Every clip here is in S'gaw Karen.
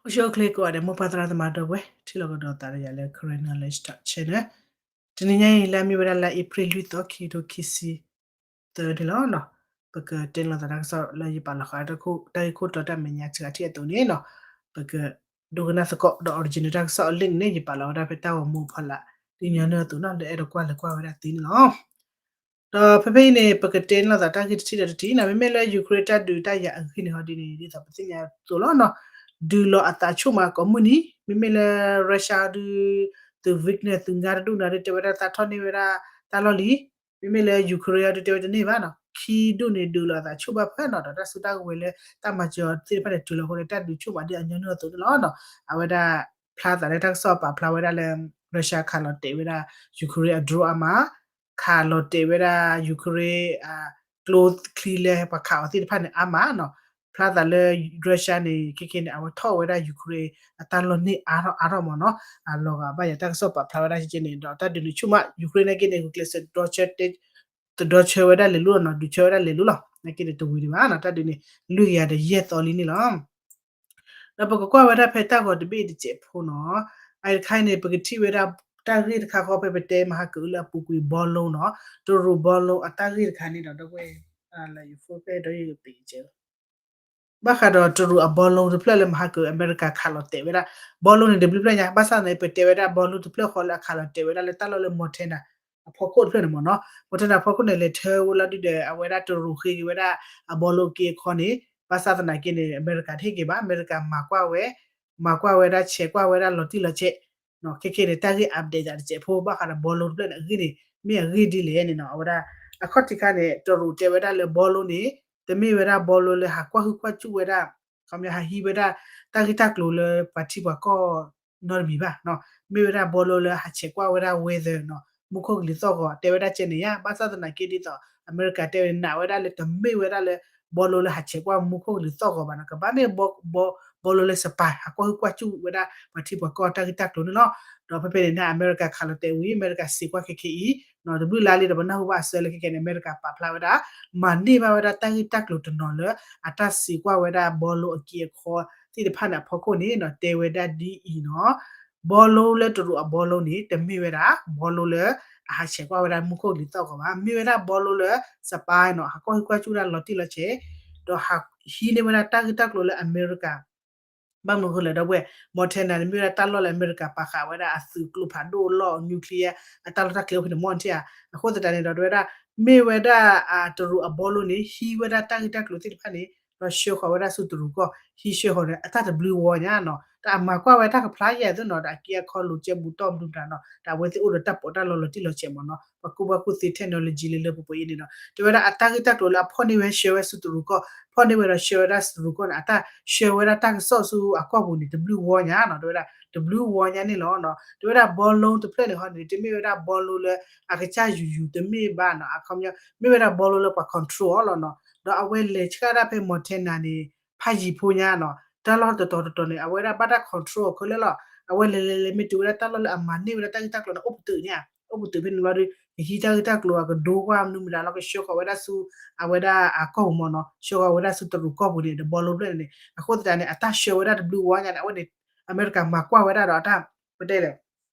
အိၣ်ဆူၣ်အိၣ်ချ့ကိးဂၤဒဲး မိၢ်ပၢ်သရၣ်သမါဒီပုၢ်ဝဲၢ် ထံၣ်လိာ်ကဒီးသးဒီးယၤလၢ Karen Knowledge Talk Channel. တနံၤညါအံၤ လၢအမ့ၢ်ဝဲဒၣ်လါအ့ဖြ့ၣ်လွံၢ်သီ ခံကထိခံဆံသၢန့ၣ်လီၤ. ပကတဲလိာ်သးတၢ်ကစီၣ်လၢယပာ်လီၤဃာ်တၢ်ဂ့ၢ်ခိၣ်တီတၢ်မဲာ်ညါစှၤထံၣ်အသိးန့ၣ်လီၤ. ပကဒိကနၣ်သကိးဒီး original တၢ်ကစီၣ်အလံာ်န့ၣ် ယပာ်လီၤဝဲဒၣ်ဖဲတၢ်ဂီၤမူအဖီလာ် ဒ်ညီနုၢ်အသိးလၢအဲၣ်ဒိးကွၢ်လဲၤကွၢ်ဝဲဒၣ်သ့န့ၣ်လီၤ. ဒီးဖဲဖဲအံၤန့ၣ် ပကတဲန့ၢ်လိာ်သးတၢ်ဂ့ၢ်တထံၣ်ဒီးတထံၣ်န့ၣ် မ့မ့ၢ်လၢ Ukraine တၢ်ဒုးတၢ်ယၤအဂ့ၢ်န့ၣ် ဟီဒ်န့ၣ် ဒ်သိးပသ့ၣ်ညါအသိးလီၤ. ဒုးလီၤအသးဆူၣ်မးကိးမုၢ်နံၤ မ့မ့ၢ်လၢ Russia ဒုး သုး Wagner သုး ငါတဒူၣ်န့ၣ် ဒုးတဲဝဲဒၣ်သးထီၣ်န့ၢ်ဝဲဒၣ်တၢ်လီၢ်လံ. မ့မ့ၢ်လၢ Ukraine ဒုးတဲဝဲတန့ၢ်ဘၣ်န့ၣ် ခံဒူၣ်န့ၣ် ဒုးလီၤအသးဆူၣ်ဘၣ်ဖဲန့ၣ်ဒီး တၢ်စုတၢ်ကဝဲၤလၢတၢ်မၤစၢၤအီၤသ့ၣ်တဖၣ်န့ၣ် တုၤလီၤအဃိန့ၣ် တၢ်ဒုးဆူၣ်မးဒ်အညီနုၢ်အသိးန့ၣ်လီၤ. အဝဲဒၣ်ဖျါသးလၢတၢ်ကစီၣ်ပာ်ဖျါဝဲဒၣ်လၢ Russia ခးလီၤတဲာ်ဝဲဒၣ် Ukraine အ drone အါမး ခးလီၤတဲာ်ဝဲဒၣ် Ukraine ကျိချံလၢပှၤခးအီၤသ့ၣ်တဖၣ်န့ၣ်အါမးန့ၣ်. ဖျါသးလၢ Russia န့ၣ် ခဲခဲန့ၣ် အဝဲထီၣ်ဝဲဒၣ် Ukraine အတၢ်လီၢ်န့ၢ်အါထီၣ်အါထီၣ်မးန့ၣ်. အလီၤဂာ်ဘၣ်ယၤတၢ်ကစီၣ်ပာ်ဖျါဝဲဒၣ်ကဲန့ၣ်ဒီး တၢ်ဒုးန့ၣ်ဆူၣ်မး Ukraine န့ၣ်ကဲန့ၣ် ဂုာ်ကျဲးစၢး သဒၢဆၢဝဲဒၣ်လဲၤလိၤလီၤန့ၣ် ဒုးဆၢဝဲဒၣ်လဲၤလိၤလီၤ. နာ်က့န့ၣ် တဝံၤဒံးဘၣ်န့ၣ် တၢ်ဒုးန့ၣ် လွံၢ်ကယၤဒီးယဲၢ်သီလံန့ၣ်လီၤ. ဒီးပကကွၢ်ဝဲဒၣ်ဖဲတၢ်ဂီၤတဘ့ၣ်တစဲးဖိန့ၣ် အအံၤတခါအံၤန့ၣ် ပကထံၣ်ဝဲဒၣ်တၢ်ဂ့ၢ်တခါဃီဖဲပတဲမဟါကအုလၢအပူၤကွံာ် ballon န့ၣ် တရူး ballon အတၢ်ဂ့ၢ်တခါန့ၣ်ဒီး ဒီပုၢ်ဝဲၢ် လၢယ phone ဖဲဒီးယကပ့ၤကဲ ဘၣ်ဃးဒီးတရူးအ ballon တဖျၢၣ်လၢမဟါကအု အမဲရကၤခးလီၤတဲာ်ဝဲဒၣ် ballon န့ၣ် တဘျုးဖျၢၣ်ညါ ဘၣ်ဆၣ်န့ၣ် ပတဲဝဲဒၣ် ballon တဖျၢၣ်ဃီလၢအခးလီၤတဲာ်ဝဲဒၣ်လၢတၢ်လီၢ်လၢ Montana အဖီခိၣ်တဖျၢၣ်န့ၣ်မးန့ၣ်. Montana အဖီခိၣ်န့ၣ် လဲၤထၢဝဲလီၤဒုဒီး အဝဲဒၣ်တရူးဃ့က့ၤဝဲဒၣ်အ ballon က့အခီန့ၣ် ဘၣ်ဆၣ်သနာ်က့န့ၣ် အမဲရကၤတဟ့ၣ်က့ၤဘၣ် အမဲရကၤမၤကွၢ်ဝဲ မၤကွၢ်ဝဲဒၣ်ဆဲးကွၢ်ဝဲဒၣ်လီၤတံၢ်လီၤဆဲး ခဲခဲန့ၣ် တၢ်ဂ့ၢ် update သးတစဲးဖိ ဘၣ်ဃးဒီး ballon တဖျၢၣ်န့ၣ် အဂ့ၢ်န့ၣ် မ့ၢ်အဂ့ၢ်ဒ်လဲၣ်န့ၣ်န့ၣ် အဝဲဒၣ် အခီၣ်ထံးခါန့ၣ် တရူးတဲဝဲဒၣ်လၢ ballon န့ၣ် တမ့ၢ်ဝဲဒၣ် ballon လၢဟးကွၢ်ဟုၣ်ကွၢ်စူၣ်ဝဲဒၣ် ခီပညီဟးဟံးဝဲဒၣ် တၢ်ဂ့ၢ်တၢ်ကျိၤလၢပှၤထံပှၤကီၢ်နီတမံၤဘၣ်န့ၣ်. မ့ၢ်ဝဲဒၣ် ballon လၢဟးဆဲးကွၢ်ဝဲဒၣ် weather န့ၣ် မူခိၣ်ကလံၤသီၣ်ဂီၤ တဲဝဲဒၣ်ကဲန့ၣ်ယါ ဘၣ်ဆၣ်သနာ်က့ဒ်သိး အမဲရကၤတဲဝဲန့ၣ် နာ်ဝဲဒၣ်လၢတမ့ၢ်ဝဲဒၣ်လၢ ballon လၢဟးဆဲးကွၢ်မူခိၣ်ကလံၤသီၣ်ဂီၤဘၣ်န့ၣ် ကဘၣ်မ့ၢ် ballon လၢ spy ဟးကွၢ်ဟုၣ်ကွၢ်စူၣ်ဝဲဒၣ်ပှၤထံပှၤကီၢ်တၢ်ဂ့ၢ်တၢ်ကျိၤန့ၣ်လီၤ. ဒီးဖဲဖဲန့ၣ်န့ၣ် အမဲရကၤခးလီၤတဲာ်ဝံၤ အမဲရကၤစံးကွၢ်ခဲခဲအံၤ တဘျုးလါလံဒီး ပနၢ်ဟူဘၣ်အဆၢလၢခဲခဲန့ၣ် အမဲရကၤပာ်ဖျါဝဲဒၣ် မၤန့ၢ်ဘၣ်ဝဲဒၣ်တၢ်ဂ့ၢ်တၢ်ကျိၤတနီၤလၢ အတၢ်စံးကွၢ်ဝဲဒၣ် ballon အက့အခီသ့ၣ်တဖၣ်န့ၣ် အဖီခိၣ်န့ၣ်ဒီး တဲဝဲဒၣ်ဒ်အံၤန့ၣ် ballon လၢတရူးအ ballon န့ၣ် တမ့ၢ်ဝဲဒၣ် ballon လၢအဟးဆဲးကွၢ်ဝဲဒၣ်မူခိၣ်ကလံၤသီၣ်ဂီၤဘၣ် မ့ၢ်ဝဲဒၣ် ballon လၢ spy န့ၣ် ဟးကွၢ်ဟုၣ်ကွၢ်စူၣ်ဝဲဒၣ်လီၤတံၢ်လီၤဆဲး ဒီးဟးဟံးန့ၢ်ဝဲဒၣ်တၢ်ဂ့ၢ်တၢ်ကျိၤလၢအမဲရကၤ ဘၣ်မနုၤအဃိလဲၣ် ဒီပုၢ်ဝဲၢ် Montana န့ၣ် မ့ၢ်ဝဲဒၣ်တၢ်လီၢ်လၢအမဲရကၤပာ်ဃာ်ဝဲဒၣ်အသုးကျိဖးဒိၣ်လီၢ် nuclear အတၢ်လီၢ်တၢ်ကျဲအိၣ်ဖဲန့ၣ် Montana အဃိသတးန့ၣ်ဒီး တဲဝဲဒၣ် မ့ၢ်ဝဲဒၣ်တရူးအ ballon န့ၣ် ဟံးဝဲဒၣ်တၢ်ဂ့ၢ်တၢ်ကျိၤသ့ၣ်တဖၣ်န့ၣ် ဒီးဆှၢဃီၤဝဲဒၣ်ဆူတရူးကီၢ် ဟံးဆှၢဃီၤန့ၣ် အတၢ်တဘျုးဝီညါန့ၣ် တၢ်အမၤကွၢ်ဝဲတၢ်ကဖျါယဲၢ်သ့ၣ်န့ၣ် ဒီးအက့အခီလိၤကဲဘူးတီၢ်ဘျုးတၢ်န့ၣ် တၢ်အဝဲသ့ၣ်အိၣ်ဒီးတၢ်ပီးတၢ်လီလီၤတံၢ်လီၤဆဲးမးန့ၣ် ပှၤကူၣ်ဘၣ်ကူၣ်သ့ technology လၢလၢပှဲၤပှဲၤအံၤန့ၣ်ဒီး တဲဝဲဒၣ်အတၢ်ဂ့ၢ်တၢ်ကျိၤလၢအဖီၣ်န့ၢ်ဝဲဆှၢဝဲဆူတရူးကီၢ် ဖီၣ်န့ၢ်ဝဲဒီးဆှၢဝဲဒၣ်ဆူတရူးကီၢ်န့ၣ် အတၢ်ဆှၢဝဲဒၣ်တၢ်ကစီၣ်ဆူအကီၢ်ပူၤန့ၣ် တဘျုးဝီညါန့ၣ် တဲဝဲဒၣ် တဘျုးဝီညါန့ၣ်လီၤ. တဲဝဲဒၣ် ballon တဖျၢၣ်န့ၣ်ဟီန့ၣ် တမ့ၢ်ဝဲဒၣ် ballon လၢအကစၢ်ယူၤယူၤ တမ့ၢ်ဘၣ်န့ၣ် အခီပညီ မ့ၢ်ဝဲဒၣ် ballon လၢပှၤ control အီၤလီၤန့ၣ် ဒီးအဝဲလဲၤဆှၢဒၣ်ဖဲ Montana န့ၣ် ဖးယံၤဖိညါန့ၣ် တၢ်လီၢ်တတီၤတတီၤန့ၣ် အဝဲဒၣ်ဘၣ်တၢ် control အီၤခဲလၢာ်လီၤ. အဝဲလဲၤလဲၤလဲၤမ့ၢ်တုၤဝဲဒၣ်တၢ်လီၢ်လၢအမၤန့ၢ်ဝဲဒၣ်တၢ်ဂ့ၢ်တၢ်ကျိၤန့ၣ် အိၣ်ပတုာ်န့ၣ် အိၣ်ပတုာ်ဖဲန့ၣ်ဘျီဒီး ကဟံးတၢ်ဂ့ၢ်တၢ်ကျိၤ အကဒိကွၢ်မနုၤမတၤလီၤ ကဆှၢဃီၤဝဲဒၣ်ဆူ အဝဲဒၣ်အကီၢ်ပူၤမးန့ၣ် ဆှၢဃီၤဝဲဒၣ်ဆူတရူးကီၢ်ပူၤန့ၣ် ဒီး ballon တဖျၢၣ်န့ၣ် အဃိသတးန့ၣ် အတၢ်ဆှၢဝဲဒၣ်တဘျုးဝီညါန့ၣ် အဝဲန့ၣ် အမဲရကၤမၤကွၢ်ဝဲဒၣ်ဒီးအတၢ် ပတဲလဲၣ်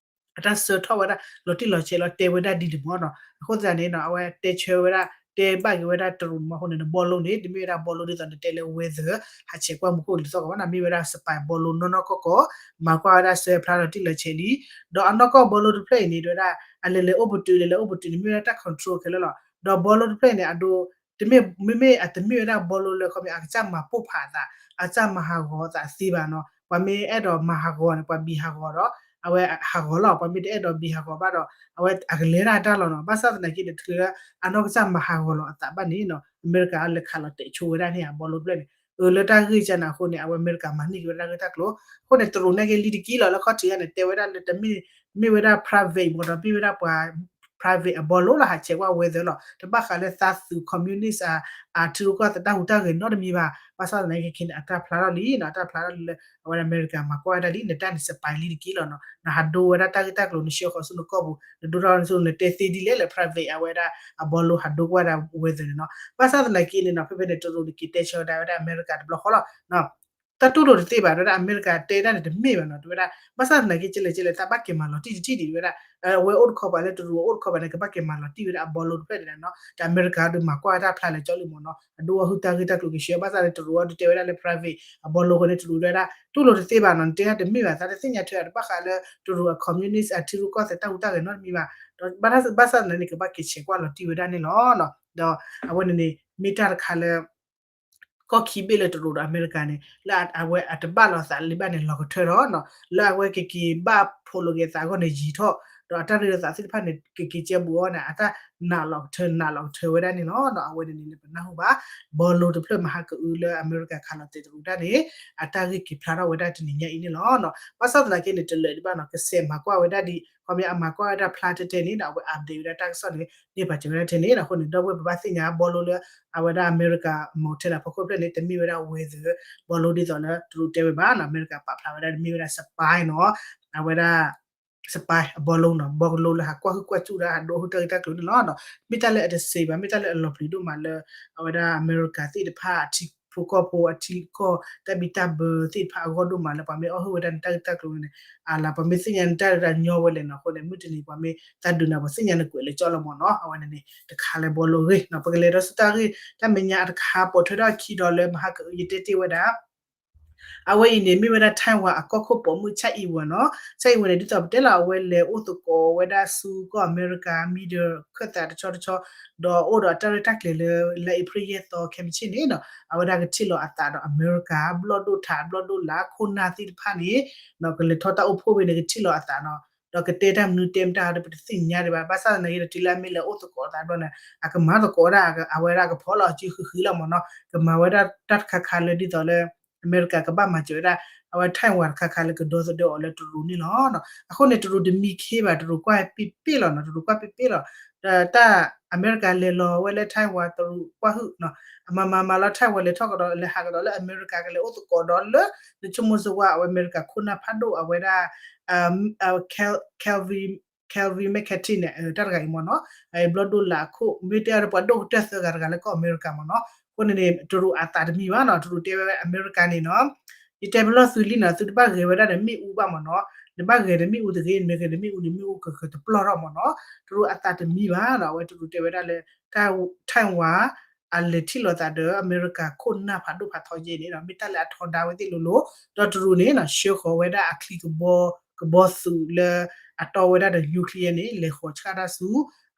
အတၢ်ဆှၢထီၣ်ဝဲဒၣ်လီၤတံၢ်လီၤဆဲးလီၤ တဲဝဲဒၣ်ဒ်န့ၣ်မးန့ၣ် အဃိသတးန့ၣ် အဝဲတဲဆှၢဝဲဒၣ် တဲဘၣ်က့ၤဝဲဒၣ်တရူးန့ၣ်မးအဃိန့ၣ် ballon န့ၣ် တမ့ၢ်ဝဲဒၣ် ballon ဒ်သိးနတဲလၢ weather ဟးဆဲးကွၢ်မူခိၣ်ကလံၤသီၣ်ဂီၤဘၣ်န့ၣ် မ့ၢ်ဝဲဒၣ် spy ballon နီၢ်နီၢ်ကီၢ်ကီၢ် မၤကွၢ်ဝဲဒၣ်ဆှၢဖျါလီၤတံၢ်လီၤဆဲးလံ ဒီးအနီၢ်ကီၢ် ballon တဖျၢၣ်အံၤန့ၣ် တဲဝဲဒၣ် အလဲၤလဲၤအိၣ်ပတုာ်လဲၤလဲၤအိၣ်ပတုာ်န့ၣ် မ့ၢ်ဝဲဒၣ်တၢ် control ခဲလၢာ်လီၤ. ဒီး ballon တဖျၢၣ်အံၤန့ၣ် အဒိ တမ့ၢ် မ့မ့ၢ်အတမ့ၢ်ဝဲဒၣ် ballon လၢခီပညီ အကစၢ်မၤပိၢ်ဖးအသး အကစၢ်မၤဟးဂီၤအသးသ့ဘၣ်န့ၣ် ပှၤမ့ၢ်အဲၣ်ဒိးမၤဟးဂီၤန့ၣ် ပှၤဘံဟးဂီၤဒီး အဝဲဟးဂီၤလီၤ ပှၤမ့ၢ်တအဲၣ်ဒိးဘံဟးဂီၤဘၣ်ဒီး အဝဲအကလဲၤဒၣ်တၢ်လီၤန့ၣ် ဘၣ်ဆၣ်သနာ်က့န့ၣ် တချုးလၢအနီၢ်ကစၢ်မၤဟးဂီၤလီၤအသးဘၣ်န့ၣ် အမဲရကၤလဲၤခးလီၤတဲာ်ဆိဝဲဒၣ်န့ၣ် ballon တဖျၢၣ်န့ၣ် အၢ လၢတၢ်ဂ့ၢ်ကန့ၣ်အဃိန့ၣ် အဝဲအမဲရကၤမၤန့ၢ်က့ၤဝဲဒၣ်တၢ်ဂ့ၢ်တၢ်ကျိၤ အဃိန့ၣ် တရူးန့ၣ်က့လံတက့ၢ်လီၤ လၢခီၣ်ထံးန့ၣ် တဲဝဲဒၣ်လၢတမ့ၢ် မ့ၢ်ဝဲဒၣ် private မးဒီး မ့ၢ်ဝဲဒၣ်ပှၤ private အ ballon လီၤ ဟးဆဲးကွၢ် weather လီၤ တဘၣ်ဃးလၢသးသုး communist အထံရူၢ်ကီၢ်သးတၢ်ဟူးတၢ်ဂဲၤနီတမံၤဘၣ် ဘၣ်ဆၣ်သနာ်က့ခဲခဲန့ၣ် အတၢ်ဖျါထီၣ်လံန့ၣ် အတၢ်ဖျါထီၣ်လံလၢ အဝဲဒၣ်အမဲရကၤမၤကွၢ်ဝဲဒၣ်လံ နတၢ်န့ၣ် spy လံတက့ၢ်လီၤန့ၣ် နဟးဒိဝဲဒၣ်တၢ်ဂ့ၢ်တၢ်ကျိၤ နဆှၢဃီၤဆူနကီၢ်ပူၤ နဒိထီၣ်ဆူ နတဲသ့ဒ်လဲၣ်လၢ private အဝဲဒၣ်အ ballon ဟးဒိကွၢ်ဝဲဒၣ် weather န့ၣ်န့ၣ် ဘၣ်ဆၣ်သနာ်က့န့ၣ်န့ၣ် ဖဲဖဲန့ၣ် တရူးန့ၣ်က့ၤတဲဆၢဝဲဒၣ်ဝဲဒၣ်အမဲရကၤတဘျီဃီလီၤ တၢ်တူၢ်လိာ်တသ့ဘၣ် တဲဝဲဒၣ် အမဲရကၤတဲဒၣ်န့ၣ်တမ့ၢ်ဘၣ်နီၤ တဲဝဲဒၣ် ဘၣ်ဆၣ်သနာ်က့ ကလဲၣ်ကလဲၣ် သးဘၣ်က့ၤမၤလီၤတံၢ်တထံၣ်ဒံး တဲဝဲဒၣ် အဝဲအိၣ်တခီပၤလၢတရူးအအိၣ်တခီပၤန့ၣ် ကဘၣ်က့ၤမၤလီၤတံၢ်ဝဲဒၣ်အဘီလိတဖျၢၣ်န့ၣ်နီၤ ဒီးအမဲရကၤဒီးမၤကွၢ်ဝဲတၢ်ဖျါလဲၤကၠီလံမ့ၢ်နီၤ အဒိအဟုၣ်တၢ်ဂ့ၢ်တၢ်ကျိၤကဆှၢ ဘၣ်ဆၣ်လၢတရူးအီၤဒုးတဲဝဲဒၣ်လၢ private အဘီလိအဃိန့ၣ် တရူးတဲဝဲဒၣ် တူၢ်လိာ်တသ့ဘၣ်နီၤ နတဲဒၣ်တမ့ၢ်ဘၣ် သးတသ့ၣ်ညါထွဲအတဘၣ်ဃးလၢ တရူးအ communist အထံရူၢ်ကီၢ်သဲးတၢ်ဟူးတၢ်ဂဲၤနီတမံၤဘၣ် ဒီးဘၣ်ဆၣ်သနာ်က့န့ၣ် ကဘၣ်က့ၤဆဲးကွၢ်လီၤတံၢ်ဝဲဒၣ်န့ၣ်လီၤ. ဒီးအဝဲန့ၣ်န့ၣ် မ့ၢ်တၢ်တခါလၢ ကီၢ်ခံဘ့ၣ်လၢတရူးဒီးအမဲရကၤန့ၣ် လၢအဝဲအတဘၣ်လိာ်သးလၢၤဘၣ်န့ၣ် လီၤကထၢထီၣ်နီၤ လၢအဝဲကက့ၤဘၣ်ဖိးလိာ်က့ၤသးအဂီၢ်န့ၣ်ယံာ်ထီၣ် ဒီးအတၢ်ရ့လိာ်သးသ့ၣ်တဖၣ်န့ၣ် ကက့ၤကဲဘူးအီၤန့ၣ် အတၢ်နာ်လီၤကထၢ နာ်လီၤကထၢဝဲဒၣ်န့ၣ်လီၤ. အဝဲန့ၣ်န့ၣ် ပနၢ်ဟူဘၣ် ဘီလိတဖျၢၣ်မဟါကအုလၢအမဲရကၤခးလီၤတဲာ်တရူးတၢ်န့ၣ် အတၢ်ဂ့ၢ်က့ၤဖျါထီၣ်ဝဲဒၣ်တနံၤညါအံၤန့ၣ်လီၤ. ဘၣ်ဆၣ်သနာ်က့န့ၣ် တလၢာ်ဒံးဘၣ်နီၤ ကဆဲးမၤကွၢ်ဝဲဒၣ်ဒံး ခီပညီအမၤကွၢ်ဝဲဒၣ်ဖျါထဲထဲန့ၣ်ဒီး အဝဲ update ဝဲဒၣ်တၢ်ကစီၣ်န့ၣ် န့ၢ်ပာ်စၢၤဝဲဒၣ်ထဲန့ၣ် အဃိန့ၣ် ဒီပုၢ်ဝဲၢ်ပဘၣ်သ့ၣ်ညါဘီလိလၢ အဝဲဒၣ်အမဲရကၤ motel အဖီခိၣ်ဖျၢၣ်န့ၣ် တမ့ၢ်ဝဲဒၣ် weather ဘီလိဒ်သိးလၢတရူးတဲဝဲဘၣ်နီၤ အမဲရကၤပာ်ဖျါဝဲဒၣ်တမ့ၢ်ဝဲဒၣ် spy နီၤ အဝဲဒၣ် spy အဘီလိနီၤ ဘီလိလၢဟးကွၢ်ဟုၣ်ကွၢ်စူၣ်ဒၣ်ဟးဒိဟူတၢ်ဂ့ၢ်တၢ်ကျိၤန့ၣ်လီၤ. မ့ၢ်တၢ်လၢအတစ့းဘၣ် မ့ၢ်တၢ်လၢအလီၤပျံၤဒိၣ်မးလၢ အဝဲဒၣ်အမဲရကၤသ့ၣ်တဖၣ်အထံဖိကီၢ်ဖိအထံကီၢ်တၢ်ဘံၣ်တၢ်ဘၢသ့ၣ်တဖၣ်အဂီၢ်ဒိၣ်မးလၢပှၤမ့ၢ်အီၣ်ဟုၣ်ဝဲဒၣ်န့ၣ် တၢ်ဂ့ၢ်တၢ်ကျိၤန့ၣ် အလၢပှၤမ့ၢ်သ့ၣ်ညါန့ၣ် တၢ်ရ့တၢ်ညီဝဲလဲၣ်နီၤ အဃိန့ၣ် မုၢ်တနံၤပှၤမ့ၢ်သးဒုးနၤ ပှၤသ့ၣ်ညါနကွဲးလၢကၠီလီၤမ့ၢ်နီၤ အဝဲန့ၣ်န့ၣ် တခါလၢဘီလိအဂ့ၢ်နီၤ ပကလဲၤဒီးဆူတၢ်ဂ့ၢ် တၢ်မဲာ်ညါအတခါ ပိာ်ထွဲထီၣ်ခံဒီးလၢမဟါကအုယတဲတ့ၢ်ဝဲဒၣ် အဝဲအံၤန့ၣ် မ့ၢ်ဝဲဒၣ် Taiwan အကီၢ်ခိၣ်ပိာ်မုၣ် Tsai Ing-wen နီၤ Tsai Ing-wen န့ၣ် ဒ်သိးပတဲလီၤ အဝဲလဲၤအိၣ်သကိးဝဲဒၣ်ဆူကီၢ်အမဲရကၤ middle ခၢၣ်သးတဆီတဆီ ဒီးအိၣ်ဒီးအတၢ်ရဲၣ်တၢ်ကျဲၤလၢ လါအ့ဖြ့ၣ်ယဲၢ်သီခဲမုၢ်ဆ့ၣ်န့ၣ်နီၤ အဝဲဒၣ်ကထံၣ်လီၤအသးဒီးအမဲရကၤ ဘျီၣ်ဒိၣ်ထး ဘျီၣ်ဒိၣ်လး ခိၣ်နၢ်သ့ၣ်တဖၣ်န့ၣ် ကလဲၤထီၣ်တၢ်အိၣ်ဖှိၣ်ဝဲန့ၣ် ကထံၣ်လီၤအသးနီၤ ဒီးကတဲတၢ်မနုၤတဲမတၤဒီး ပတသ့ၣ်ညါဒံးဘၣ် ဘၣ်ဆၣ်သနာ်က့ဒီး တုၤလၢအမ့ၢ်လဲၤအိၣ်သကိးအသးဘျီန့ၣ် အကမၤသကိးဒၣ် အဝဲဒၣ်ကဖီၣ်လီၤစုဃုာ်ဃုာ်လီၤမ့ၢ်နီၤ ကမၤဝဲဒၣ်တၢ်တခါခါလၢဒ်သိးလၢ အမဲရကၤကဘၣ်မၤစၢၤဝဲဒၣ် အဝဲ Taiwan တခါခါလၢကဒီသဒၢအီၤလၢတရူးန့ၣ်လီၤ. အဃိန့ၣ် တရူးတမံခ့ဘၣ် တရူးကွၢ်ပ့ၢ်ပ့ၢ်လီၤနီၤ တရူးကွၢ်ပ့ၢ်ပ့ၢ်လီၤ ဒီးတၢ်အမဲရကၤလဲၤလီၤဝဲလၢ Taiwan တရူးကွၢ်ဟုၣ်နီၤ အမၤမၤမၤလီၤ Taiwan လဲၤထီၣ်ကဒီး လဲၤဟးကဒီးလၢအမဲရကၤ ကလဲၤအိၣ်သကိးဒီးလၢ နဆိကမိၣ်စ့ၢ်ဝဲ အဝဲအမဲရကၤခိၣ်နၢ်ဖးဒိၣ် အဝဲဒၣ် Calvin McCarthy န့ၣ် တၢ်တဂၤအံၤမ့ၢ်နီၤ ဘျီၣ်ဒိၣ်လးအခိၣ် မ့ၢ်တဲအီၤဒီးပှၤဒိၣ်ကတၢၢ်သၢဂၤတဂၤလၢကီၢ်အမဲရကၤမ့ၢ်နီၤ အဃိန့ၣ်န့ၣ် တရူးအသးတမံဘၣ်နီၤ တရူးတဲဝဲအမဲရကၤန့ၣ်နီၤ ယတဲပလီၢ်သုလံနီၤ သုတဘၣ်ဂဲၤဝဲဒၣ်ဒီးမ့ၣ်အူဘၣ်မ့ၢ်နီၤ နဘၣ်ဂဲၤဒီးမ့ၣ်အူတဂ့ၤ နမ့ၢ်ဂဲၤဒီးမ့ၣ်အူန့ၣ် မ့ၣ်အူကကတပျီၢ်ထီၣ်မ့ၢ်နီၤ တရူးအသးတမံဘၣ်နီၤ အဝဲတရူးတဲဝဲဒၣ်လၢ Taiwan အလဲၤထံၣ်လိာ်သးဒီးအမဲရကၤခိၣ်နၢ်ဖးဒိၣ်ဖးထီယဲၢ်န့ၣ်နီၤ မ့ၢ်တၢ်လၢအထီဒါဝဲသ့ၣ်လိၤလိၤ ဒီးတရူးန့ၣ်နီၤ ဆှၢဃီၤဝဲဒၣ်အချံကဘီ ကဘီသုးလၢ အတီဝဲဒၣ်ဒီး nuclear န့ၣ် လဲၤဃီၤဆှၣ်တၢ်ဆူ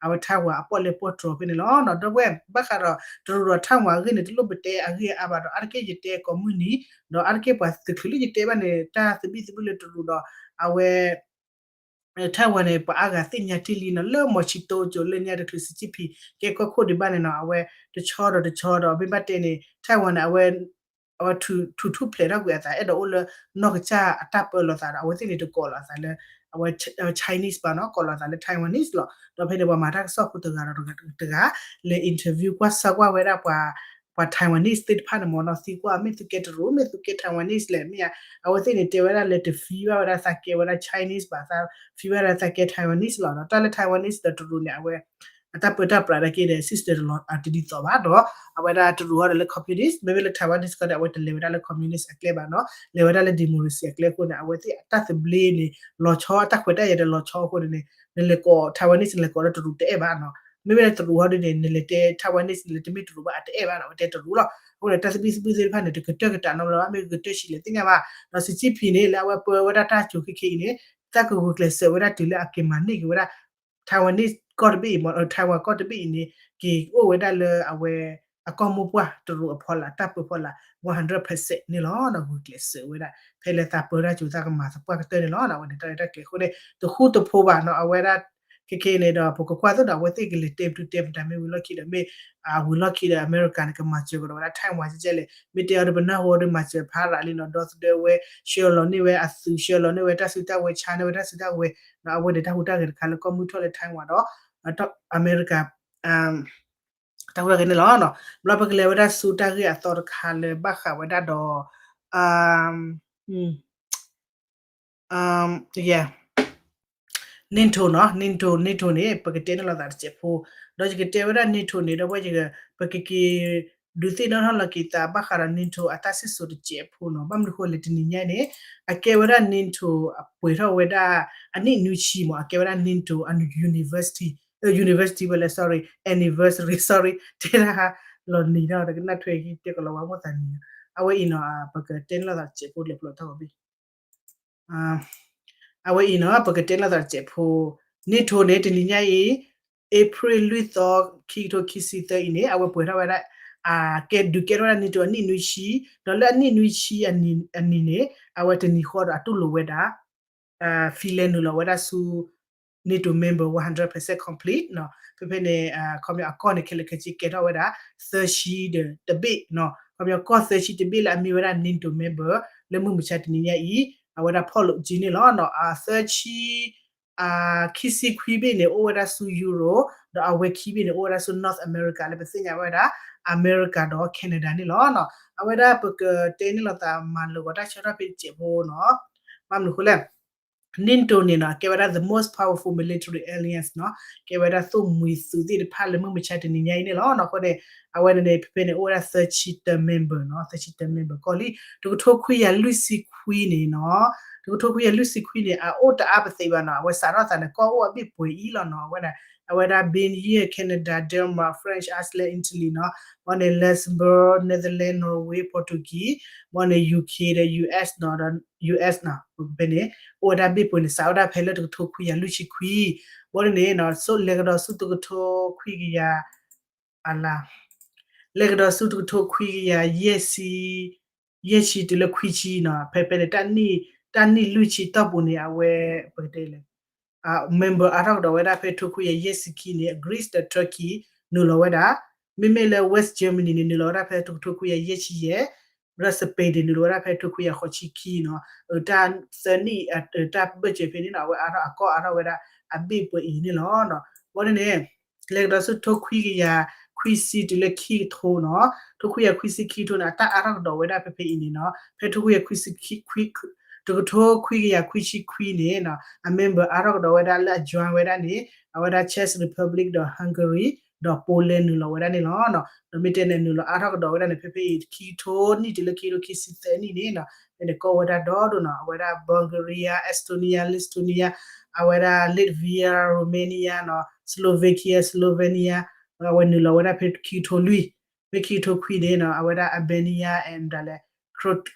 အဝဲ Taiwan အပီၣ်လဲၣ်ပီၣ်တြီၤဖဲန့ၣ်လီၤ. ဒီပုၢ်ဝဲၢ် ဘၣ်ဃးဒီး တရူးဒီး Taiwan အဂ့ၢ်န့ၣ် တလိၣ်ပတဲအဂ့ၢ်အါဘၣ်ဒီး အါတက့ၢ်ယတဲကိးမုၢ်နံၤ ဒီးအါတက့ၢ်ပှၤသုးချုးလၢယတဲဘၣ်န့ၣ် တၢ်သဘံၣ်သဘုၣ်လၢတရူးဒီး အဝဲ Taiwan န့ၣ် ပှၤအါဂၤသ့ၣ်ညါတ့ၢ်လံနီၤ လၢမီၤဆံးတိကၠိလၢညါတချုး Xi Jinping ကဲကီၢ်ခိၣ်ဒံးဘၣ်န့ၣ်နီၤ အဝဲတဆီဒီးတဆီဒီး မ့ၢ်ဘၣ်တဲန့ၣ် Taiwan န့ၣ် အဝဲ အဝဲထူထူၣ်ဖျဲးထီၣ်ကွံာ်အသး အဲၣ်ဒိးအိၣ်လၢနီၢ်ကစၢ်အတၢ်ပၢလီၤသးဒီး အဝဲသ့ၣ်န့ၣ်တကိးလီၤအသးလၢ အဝဲ Chinese ဘၣ်နီၤ ကိးလီၤအသးလၢ Taiwanese လီၤ. ဒီးဖဲန့ၣ် ပှၤမၤတၢ်ကစီၣ်ဖိတဂၤဒီးတဂၤ လဲၤ interview ကွၢ်ဆၢကွၢ်ဝဲဒၣ်ပှၤ ပှၤ Taiwanese သ့ၣ်တဖၣ်န့ၣ်မ့ၢ်နီၤ သံကွၢ် မ့ၢ်သုကဲတရူး မ့ၢ်သုကဲ Taiwanese လဲၣ် မ့ၢ်ဧါ အဝဲသ့ၣ်န့ၣ် တဲဝဲဒၣ်လၢတ feel ဘၣ်ဝဲဒၣ်သးကဲဝဲဒၣ် Chinese ဘၣ် သး feel ဘၣ်ဝဲဒၣ်သးကဲ Taiwanese လီၤ. ဒီးတၢ်လၢ Taiwanese ဒီးတရူးန့ၣ် အဝဲ အတၢ်ပၢတၢ်ပြးဒၣ်က့ၤဒီး sister တလီၤ အတဒ်သိးဘၣ်ဒီး အဝဲဒၣ်တရူးဟီဒီးလၢ communist မ့မ့ၢ်လၢ Taiwanese ခီဒီး အဝဲတလဲၤဝဲဒၣ်လၢ communist အကျဲဘၣ်နီၤ လဲၤဝဲဒၣ်လၢ democracy အကျဲအဃိန့ၣ် အဝဲသ့ၣ်အတၢ်သဘျ့န့ၣ် လီၤဆီ အတၢ်ခွဲးတၢ်ယာ်ဒီးလီၤဆီအဃိန့ၣ်န့ၣ် နလဲၤကိး Taiwanese နလဲၤကိးလၢတရူးတအဲၣ်ဘၣ်နီၤ မ့မ့ၢ်လၢတရူးဟီဒ်န့ၣ် နလဲၤတဲ Taiwanese နလဲၤတမ့ၢ်တရူးဘၣ် အတအဲၣ်ဘၣ်နီၤ အဝဲတဲတရူးလီၤ. အဃိန့ၣ် တၢ်သဘံၣ်သဘုၣ်သ့ၣ်တဖၣ်န့ၣ် တကတၢၢ်ကတၢၢ်နီတဘျီဘၣ် မ့ၢ်ကကတၢၢ်ဆံးလဲၣ်သ့ၣ်ညါဘၣ် ဒီး Xi Jinping န့ၣ် လၢအဝဲပၢဝဲဒၣ်တၢ်ကၠိၤခဲခဲအံၤန့ၣ် တၢ်ကဂုာ်ကျဲးစၢးဝဲဒၣ်တုၤလၢအက့ၤမၤန့ၢ်က့ၤဝဲဒၣ် Taiwanese ကီၢ်တဘ့ၣ်အံၤမ့ၢ် Taiwan ကီၢ်တဘ့ၣ်အံၤန့ၣ် က့ၤအိၣ်ဝဲဒၣ်လၢအဝဲ အကီၢ်မိၢ်ပှၢ်တရူးအဖီလာ် တၢ်ပၢဖီလာ် one hundred percent န့ၣ်လီၤ. ဂုာ်ကျဲးစၢးဝဲဒၣ် ဖဲလၢသးပၢတၢ်ကၠိၤသးကမၤသပှၢ်ကတၢၢ်န့ၣ်လီၤ. အဝဲန့ၣ်တၢ်ရဲၣ်တၢ်ကျဲၤအဃိန့ၣ် တဃူတဖိးဘၣ်နီၤ အဝဲဒၣ် ခဲခဲအံၤန့ၣ်ဒီး ပကကွၢ်သိးဒီး အဝဲသ့ၣ်ကလဲၤတဲပတုၤတဲပတၢ်မ့ၢ်ဝံၤလီၢ်ခံဒီး မ့ၢ် ဝံၤလီၢ်ခံဒီး အမဲရကၤန့ၣ် ကမၤစၢၤကဒီးဝဲဒၣ် Taiwan ကဲကဲလဲၣ် မ့ၢ်တဲအီၤဒီးပနၢ်ဟူဒီး မၤစၢၤဖးရးလံနီၤ ဒီသဒၢဝဲ ဆှၢလီၤန့ၢ်ဝဲအသုး ဆှၢလီၤန့ၢ်ဝဲတၢ်စုတၢ်ဝဲၤ ဆါန့ၢ်ဝဲတၢ်စုတၢ်ဝဲၤ အဝဲန့ၣ်တၢ်ဟူးတၢ်ဂဲၤတခါလၢကီၢ်မုၢ်ထီၣ်လၢ Taiwan ဒီး အမဲရကၤ တၢ်ဟူးတၢ်ဂဲၤန့ၣ်လီၤ. ဘျီပကလဲၤဝဲဒၣ်ဆူတၢ်ဂ့ၢ်အသီတခါလၢဘၣ်ဃးဝဲဒၣ်ဒီး NATO နီၤ NATO NATO န့ၣ် ပကတဲန့ၢ်လိာ်သးတစဲးဖိ ဒီးယကတဲဝဲဒၣ် NATO န့ၣ် ဒီပုၢ်ဝဲၢ် ပကက့ၤ ဒုးသ့ၣ်နီၣ်ထီၣ်လီၤက့ၤသးဘၣ်ဃးဒီး NATO အတၢ်စံၣ်စိၤတစဲးဖိနီၤ. ဘၣ်မနုၤဃိလဲၣ် တနံၤညါအံၤန့ၣ် အကဲဝဲဒၣ် NATO အပှဲၤထီၣ်ဝဲဒၣ် အနံၣ်နွံဆံမး အကဲဝဲဒၣ် NATO အ university, university ဝဲလဲၣ် sorry, anniversary, sorry, တဲဒၣ် လီၤနံၤဒီး တကနၣ်ထွဲခံတဲကလီၤဝါမိၢ်သးနံၤ, အဝဲအံၤနီၤ ပကတဲန့ၣ်လိာ်သးတစဲးဖိ လဲၤဖျိးထီၣ်ကီးဘ့ၣ် အဝဲအံၤနီၤ ပကတဲန့ၣ်လိာ်သးတစဲးဖိ NATO န့ၣ် တနံၤညါအံၤ April လွံၢ်သီ ခံကထိခံဆံသၢအံၤန့ၣ် အဝဲပှဲၤထီၣ်ဝဲဒၣ် ကဲဒုးကဲထီၣ်ဝဲဒၣ် NATO အနံၣ်နွံဆံ, ဒီးလၢအနံၣ်နွံဆံအနံၤန့ၣ် အဝဲတနံၤဃီဒီးအတူၢ်လိာ်ဝဲဒၣ် Finland နုာ်လီၤဝဲဒၣ်ဆူ NATO member one hundred percent complete နီၤ. ဖဲဖဲန့ၣ် ခီပညီအကီၢ်န့ၣ် ခဲလၢာ်ခဲဆ့ကဲထီၣ်ဝဲဒၣ် သၢဆံဒီးတဘ့ၣ်နီၤ. ခီပညီကီၢ်သၢဆံတဘ့ၣ်လၢအမ့ၢ်ဝဲဒၣ် NATO member လၢမုၢ်မဆါတနံၤညါအံၤ အဝဲဒၣ်ဖီၣ်လိာ်က့ၤန့ၣ်လီၤ. အသၢဆံ ခံဆံခွံဘ့ၣ်န့ၣ် အိၣ်ဝဲဒၣ်ဆူ Europe ဒီးအဝဲခံဘ့ၣ်န့ၣ် အိၣ်ဝဲဒၣ်ဆူ North America လၢပသ့ၣ်ညါဝဲဒၣ် America ဒီး Canada န့ၣ်လီၤ. အဝဲဒၣ်ပကတဲန့ၣ်လိာ်သးမၤလၢာ်ဂီၤတၢ်ဆၢထီၣ်ဖဲတစဲးဖိနီၤ. ဘၣ်မနုၤဃိလဲၣ် NATO န့ၣ်နီၤ အကဲဝဲဒၣ် the most powerful military alliance နီၤ, ကဲဝဲဒၣ်သိၣ်မှံၤသုးသ့ၣ်တဖၣ်လၢမုၢ်မဆါတနံၤညါအံၤန့ၣ်လီၤ. အဃိန့ၣ် အဝဲန့ၣ်န့ၣ် ဖဲဖဲန့ၣ် အိၣ်ဝဲဒၣ်သၢဆံတၢ member နီၤ, သၢဆံတၢ member ကီၢ်လံ. တကထိခွံကယၤလွံၢ်ဆံခွံန့ၣ်နီၤ, တကထိခွံကယၤလွံၢ်ဆံခွံန့ၣ် အအိၣ်တအါပသ့ဘၣ်နီၤ, အဝဲစးထီၣ်သးန့ၣ် ကီၢ်အိၣ်အဘ့ၣ်ပှဲၤအံၤလီၤနီၤ. အဝဲဒၣ် အဝဲဒၣ် Belgium, Canada, Denmark, France, Iceland, Italy နီၤ, ဘီန့ၣ် Luxembourg, Netherlands, Norway, Portugal, ဘီန့ၣ် UK ဒီး US နီၤ, ဒီး US နီၤ, ဖဲန့ၣ် အိၣ်ဝဲဒၣ်ဘ့ၣ်ပှဲၤန့ၣ် စးဝဲဒၣ်ဖဲလၢတကထိခွံကယၤလွံၢ်ဆံခွံ, ဘီန့ၣ် လဲၤကဒီးဆူတကထိခွံကယၤ အလါ လဲၤကဒီးဆူတကထိခွံကယၤယဲၢ်ဆံ, ယဲၢ်ဆံတုၤလၢခွံဆံနီၤ, ဖဲဖဲန့ၣ် တၢ်နံၣ်လွံၢ်ဆံတီၢ်ပူၤန့ၣ် အဝဲ ပကတဲလဲၣ် member အါထီၣ်ကဒီးဝဲဒၣ်ဖဲထိခွံကယၤယဲၢ်ဆံခံန့ၣ် Greece ဒီး Turkey နုာ်လီၤဝဲဒၣ်, မ့မ့ၢ်လၢ West Germany န့ၣ် နုာ်လီၤဝဲဒၣ်ဖဲထိခွံကယၤယဲၢ်ဆံယဲၢ်, ဒီး Spain န့ၣ် နုာ်လီၤဝဲဒၣ်ဖဲထိခွံကယၤဃိးဆံခံနီၤ, တၢ်သၢနံၣ် တၢ်ဘၢၣ်စၢၤဖဲန့ၣ်နီၤ အဝဲအါထီၣ်အကီၢ်အါထီၣ်ဝဲဒၣ် အဘ့ၣ်ပှဲၤအံၤန့ၣ်လီၤ. ဘီန့ၣ်န့ၣ် လဲၤကဒီးဆူထိခွံကယၤခွံဆံတုၤလၢခံကထိနီၤ, ထိခွံကယၤခွံဆံခံကထိန့ၣ် အတၢ်အါထီၣ်ကဒီးဝဲဒၣ်ဖဲဖဲအံၤန့ၣ်နီၤ, ဖဲထိခွံကယၤခွံဆံ တကထိခွံကယၤခွံဆံခွံန့ၣ်နီၤ အ member အါထီၣ်ကဒီးဝဲဒၣ်လၢအ join ဝဲဒၣ်န့ၣ် အဝဲဒၣ် Czech Republic ဒီး Hungary ဒီး Poland နုာ်လီၤဝဲဒၣ်န့ၣ်လီၤ. ဒီးမ့ၢ်တဲန့ၣ် နုာ်လီၤအါထီၣ်ကဒီးဝဲဒၣ်န့ၣ် ဖဲဖဲအံၤ ခံကထိနံၣ်တုၤလၢခံကထိခံဆံသၢနံၣ်န့ၣ်နီၤ, ဖဲန့ၣ်ကီၢ်ဝဲဒၣ်ဒီဒိၣ်နီၤ, အဝဲဒၣ် Bulgaria, Estonia, Lithuania, အဝဲဒၣ် Latvia, Romania နီၤ, Slovakia, Slovenia, အဝဲနုာ်လီၤဝဲဒၣ်ဖဲခံကထိလွံၢ်, ဖဲခံကထိခွံန့ၣ်နီၤ အဝဲဒၣ် Albania and မတၤလဲၣ်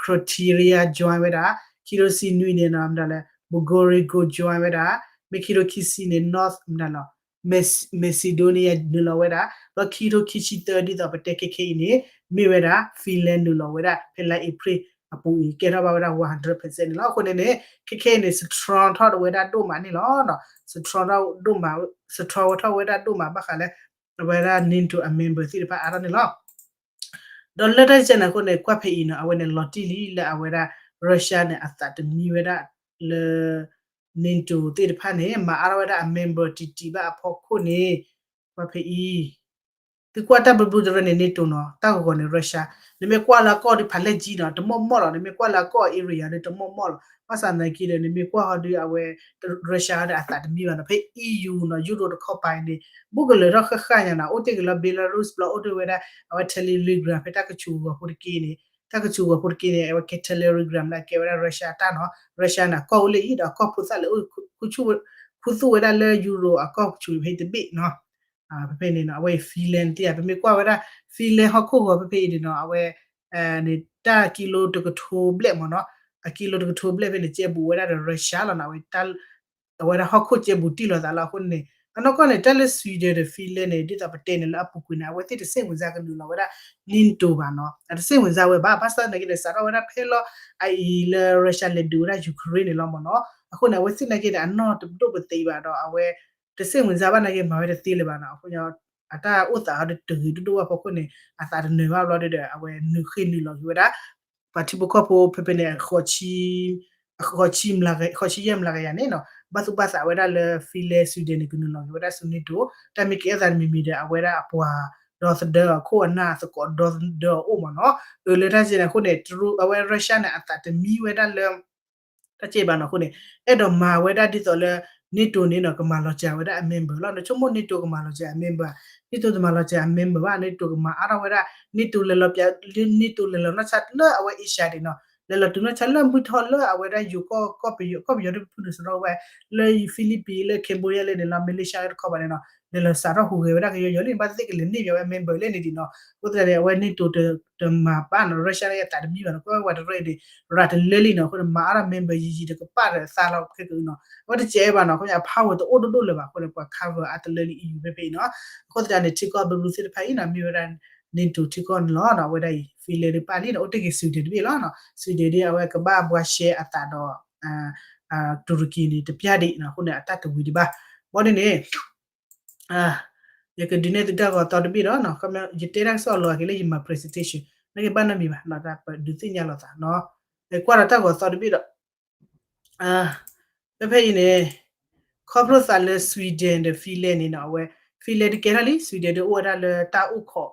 Croatia join ဝဲဒၣ်, ခံကထိဆံနွံန့ၣ်နီၤ မတၤလဲၣ် Montenegro join ဝဲဒၣ်, မ့ၢ်ခံကထိခံဆံန့ၣ် North မတၤလဲၣ် Macedonia နုာ်လီၤဝဲဒၣ်, ဒီးခံကထိခံဆံသၢ ဒ်သိးပတဲခဲခဲအံၤန့ၣ် မ့ၢ်ဝဲဒၣ် Finland နုာ်လီၤဝဲဒၣ် ဖဲလါအ့ဖြ့ၣ်အပူၤအံၤ ကဲထီၣ်ဘၣ်ဝဲဒၣ် one hundred percent န့ၣ်လီၤ. အဃိန့ၣ်န့ၣ် ခဲခဲအံၤန့ၣ် strong ထီၣ်ဝဲဒၣ်ဒိၣ်မးန့ၣ်လီၤ. strong ထီၣ်ဒိၣ်မး, strong ထီၣ်ဝဲဒၣ်ဒိၣ်မးဘၣ်ဃးလၢ အဝဲဒၣ် NATO အ member သ့ၣ်တဖၣ်အါထီၣ်န့ၣ်လီၤ. ဒီးလၢတၢ်ကဲန့ၣ်အဃိန့ၣ် ကွၢ်ဖဲအံၤနီၤ အဝဲန့ၣ်လီၤတံၢ်လံလၢအဝဲဒၣ် Russia န့ၣ် အသးတမံဝဲဒၣ်လၢ NATO သ့ၣ်တဖၣ်န့ၣ် မၤအါထီၣ်ဝဲဒၣ်အ member တံၢ်တံၢ်ဘၣ်အဖီခိၣ်န့ၣ် ကွၢ်ဖဲအံၤ သုကွၢ်တၢ်ဘျုးဘျုးတရၢန့ၣ် NATO နီၤ တၢ်ဂီၤဂီၤန့ၣ် Russia နမ့ၢ်ကွၢ်လၢအကီၢ်ဒီး ဖးလဲၢ်ကၠံနီၤ တမီၢ်မီၢ်လီၤ, နမ့ၢ်ကွၢ်လၢအကီၢ် area ဒီး တမီၢ်မီၢ်လီၤ. ဘၣ်ဆၣ်သနာ်က့ဒီး နမ့ၢ်ကွၢ်ဟီဒီး အဝဲ Russia ဒီးအသးတမံဘၣ်နီၤ. ဖဲ EU နီၤ ယူရိတခီပၤအံၤန့ၣ် ဘူးကလၢာ်ထီၣ်ဃၣ်ဃၣ်ညါနီၤ, အိၣ်တ့ၢ်က့ၤလၢ Belarus ဘျီ အိၣ်တ့ၢ်ဝဲဒၣ် အဝဲ Telegram ဖဲတၢ်ကဆူးဂီၤဖိတက့ၢ်န့ၣ်, တၢ်ကဆူးဂီၤဖိတက့ၢ်န့ၣ် အဝဲကဲ Telegram လၢအကဲဝဲဒၣ် Russia တၢ်နီၤ. Russia န့ၣ် အကီၢ်အိၣ်လၢအံၤဒီးအကီၢ်ဖိသၣ်လၢ ခူသူၣ်ဝဲဒၣ်လၢယူရိအကီၢ်ကဆူးဖဲတဘ့ၣ်နီၤ. ဖဲဖဲန့ၣ်နီၤ အဝဲအံၤ Finland သ့ၣ်ဧါ, ပမ့ၢ်ကွၢ်ဝဲဒၣ် Finland ဟီၣ်ခိၣ်ဂီၤဖဲဖဲအံၤန့ၣ်နီၤ အဝဲ န့ၣ် တၢ်ကံလိတကထိဘျဲၣ်မ့ၢ်နီၤ, အကံလိတကထိဘျဲၣ်ဖဲန့ၣ် ကဲဘူးဝဲဒၣ်ဒီး Russia လီၤနီၤ. အဝဲ အဝဲဒၣ်ဟီၣ်ခိၣ်ကဲဘူးတံၢ်လိာ်သးလီၤ. အဃိန့ၣ် အနီၢ်ကီၢ်န့ၣ် တၢ်လၢ Sweden ဒီး Finland န့ၣ် ဒ်သိးပတဲန့ၣ်လၢအပူၤကွံာ်န့ၣ် အဝဲသ့ၣ်တစ့ၣ်ဝင်စားကနုာ်လီၤဝဲဒၣ် NATO ဘၣ်နီၤ, အတစ့ၣ်ဝင်စားဝဲဘၣ်. ဘၣ်ဆၣ်သနာ်က့ဒီး စးထီၣ်ဝဲဒၣ်ဖဲလီၤအအံၤလၢ Russia လဲၤဒုးဝဲဒၣ် Ukraine န့ၣ်လီၤမ့ၢ်နီၤ. အဃိန့ၣ် အဝဲသ့ၣ်နာ်က့ဒီး အနီၢ်တဒိၣ်ပသ့ဘၣ်ဒီး အဝဲ တစ့ၣ်ဝင်စားဘၣ်နာ်က့ မၤဝဲတသ့လၢၤဘၣ်နီၤ. အဃိ အတၢ်အိၣ်သးဟီဒီးတဂ့ၤဒိၣ်ဒိၣ်ဘၣ်ဖီခိၣ်န့ၣ် အသးတနၢၤဘၣ်ဘျီဒီး အဝဲနုာ်ဃ့ၢ်နုာ်လီၤက့ၤဝဲဒၣ် ပှၤထံဖိကီၢ်ဖိဖဲဖဲန့ၣ် ဃိးဆံ ဃိးဆံယဲၢ်မျးကယၤန့ၣ်နီၤ ဘၣ်သူၣ်ဘၣ်သးဝဲဒၣ်လၢ Finland Sweden န့ၣ် ကနုာ်လီၤက့ၤဝဲဒၣ်ဆူ NATO တၢ်မ့ၢ်ကဲအသးတမံၤမံၤဒီး အဝဲဒၣ်အပှၤဒီသဒၢအခိၣ်အနၢ်အသကိးဒီသဒၢအအိၣ်မ့ၢ်နီၤ. အၢ လၢတၢ်စ့ၢ်န့ၣ်အဃိန့ၣ် တရူး အဝဲ Russia န့ၣ် အသးတမံဝဲဒၣ်လၢ တၢ်စ့ၢ်ဘၣ်နီၤ. အဃိန့ၣ် အဲၣ်ဒိးမၤဝဲဒၣ်ဒ်သိးလၢ NATO န့ၣ်နီၤ ကမၤလီၤစှၤဝဲဒၣ်အ member လီၤ. နဆိကမိၣ် NATO ကမၤလီၤစှၤအ member, NATO တမၤလီၤစှၤအ member ဘၣ်. NATO ကမၤအါထီၣ်ဝဲဒၣ် NATO လဲၤလီၤပျး NATO လဲၤလီၤနီၢ်ဆါလၢအဝဲ Asia ဒံးနီၤ, လဲၤလီၤတုၤနီၢ်ဆါလၢမုၢ်ထီၣ်လၢအဝဲဒၣ်ယိၤကီၢ် ကီၢ်ပယီၤ ကီၢ်ပယီၤဒ်ပဖုၣ်န့ၣ်စရီဝဲ လၢ Philippines လၢ Cambodia လဲၣ်န့ၣ်လီၤ, Malaysia လၢတခီဘၣ်န့ၣ်နီၤ, လဲၤလီၤစးထီၣ်ဟူးဂဲၤဝဲဒၣ်ကယီယီလံ ဘၣ်သ့ၣ်သ့ၣ်ကလဲၤန့ၢ်ဘၣ်ဝဲ member လဲၣ်န့ၣ်ဒံးနီၤ. အဃိသတးန့ၣ် အဝဲ NATO တမၤဘၣ်နီၤ, Russia လၢအသးတမံဘၣ်နီၤ, ကွၢ်ဝဲတရၢအံၤန့ၣ် ရၤတလၢလံနီၤ, အဃိန့ၣ် မၤအါထီၣ် member ယံာ်ယံာ်ဒီးကပာ်ဒီးသးလီၤခဲကအုနီၤ, အဝဲတစဲးဘၣ်နီၤ, အဃိန့ၣ် အ power တအိၣ်ဒိၣ်ဒိၣ်လၢၤဘၣ်အဃိန့ၣ် ပှၤ cover အါတလၢလံ EU ဖဲဖဲအံၤနီၤ. အဃိသတးန့ၣ် ထံကီၢ်ဘျုးဘျုးသ့ၣ်တဖၣ်အံၤနီၤ မ့ၢ်ဝဲဒၣ် NATO ထံကီၢ်န့ၣ်လီၤ. အဝဲဒၣ်အံၤ Finland ဒုးပာ်လံနီၤ, အိၣ်တ့ၢ်က့ၤ Sweden တဘ့ၣ်လီၤနီၤ, Sweden ဒ်အဝဲကဘၣ်ဘှါရှဲအသးဒီး Turkey န့ၣ် တပျၢ်ဒံးနီၤ, အဃိန့ၣ် အတၢ်တဝံၤဒံးဘၣ်. ဘီဒ်န့ၣ် ယကဒုးနဲၣ်သုတၢ်ဂီၤသီတဘ့ၣ်ဒီး ယတဲတၢ်ကစီၣ်လီၤက့ၤလၢယ my presentation နာ်က့ဘၣ်နီတမံၤဘၣ်နီၤ, တၢ်ပဒုးသ့ၣ်ညါလိာ်သးနီၤ, ကွၢ်ဒီးတၢ်ဂီၤသီတဘ့ၣ်ဒီး ဖဲဖဲအံၤန့ၣ် ခီဖျိသးလၢ Sweden ဒီး Finland န့ၣ်နီၤ, အဝဲ Finland ဒုးကဲထီၣ်လံ, Sweden ဒုးအိၣ်ဝဲဒၣ်လၢတၢ်အိၣ်ခိး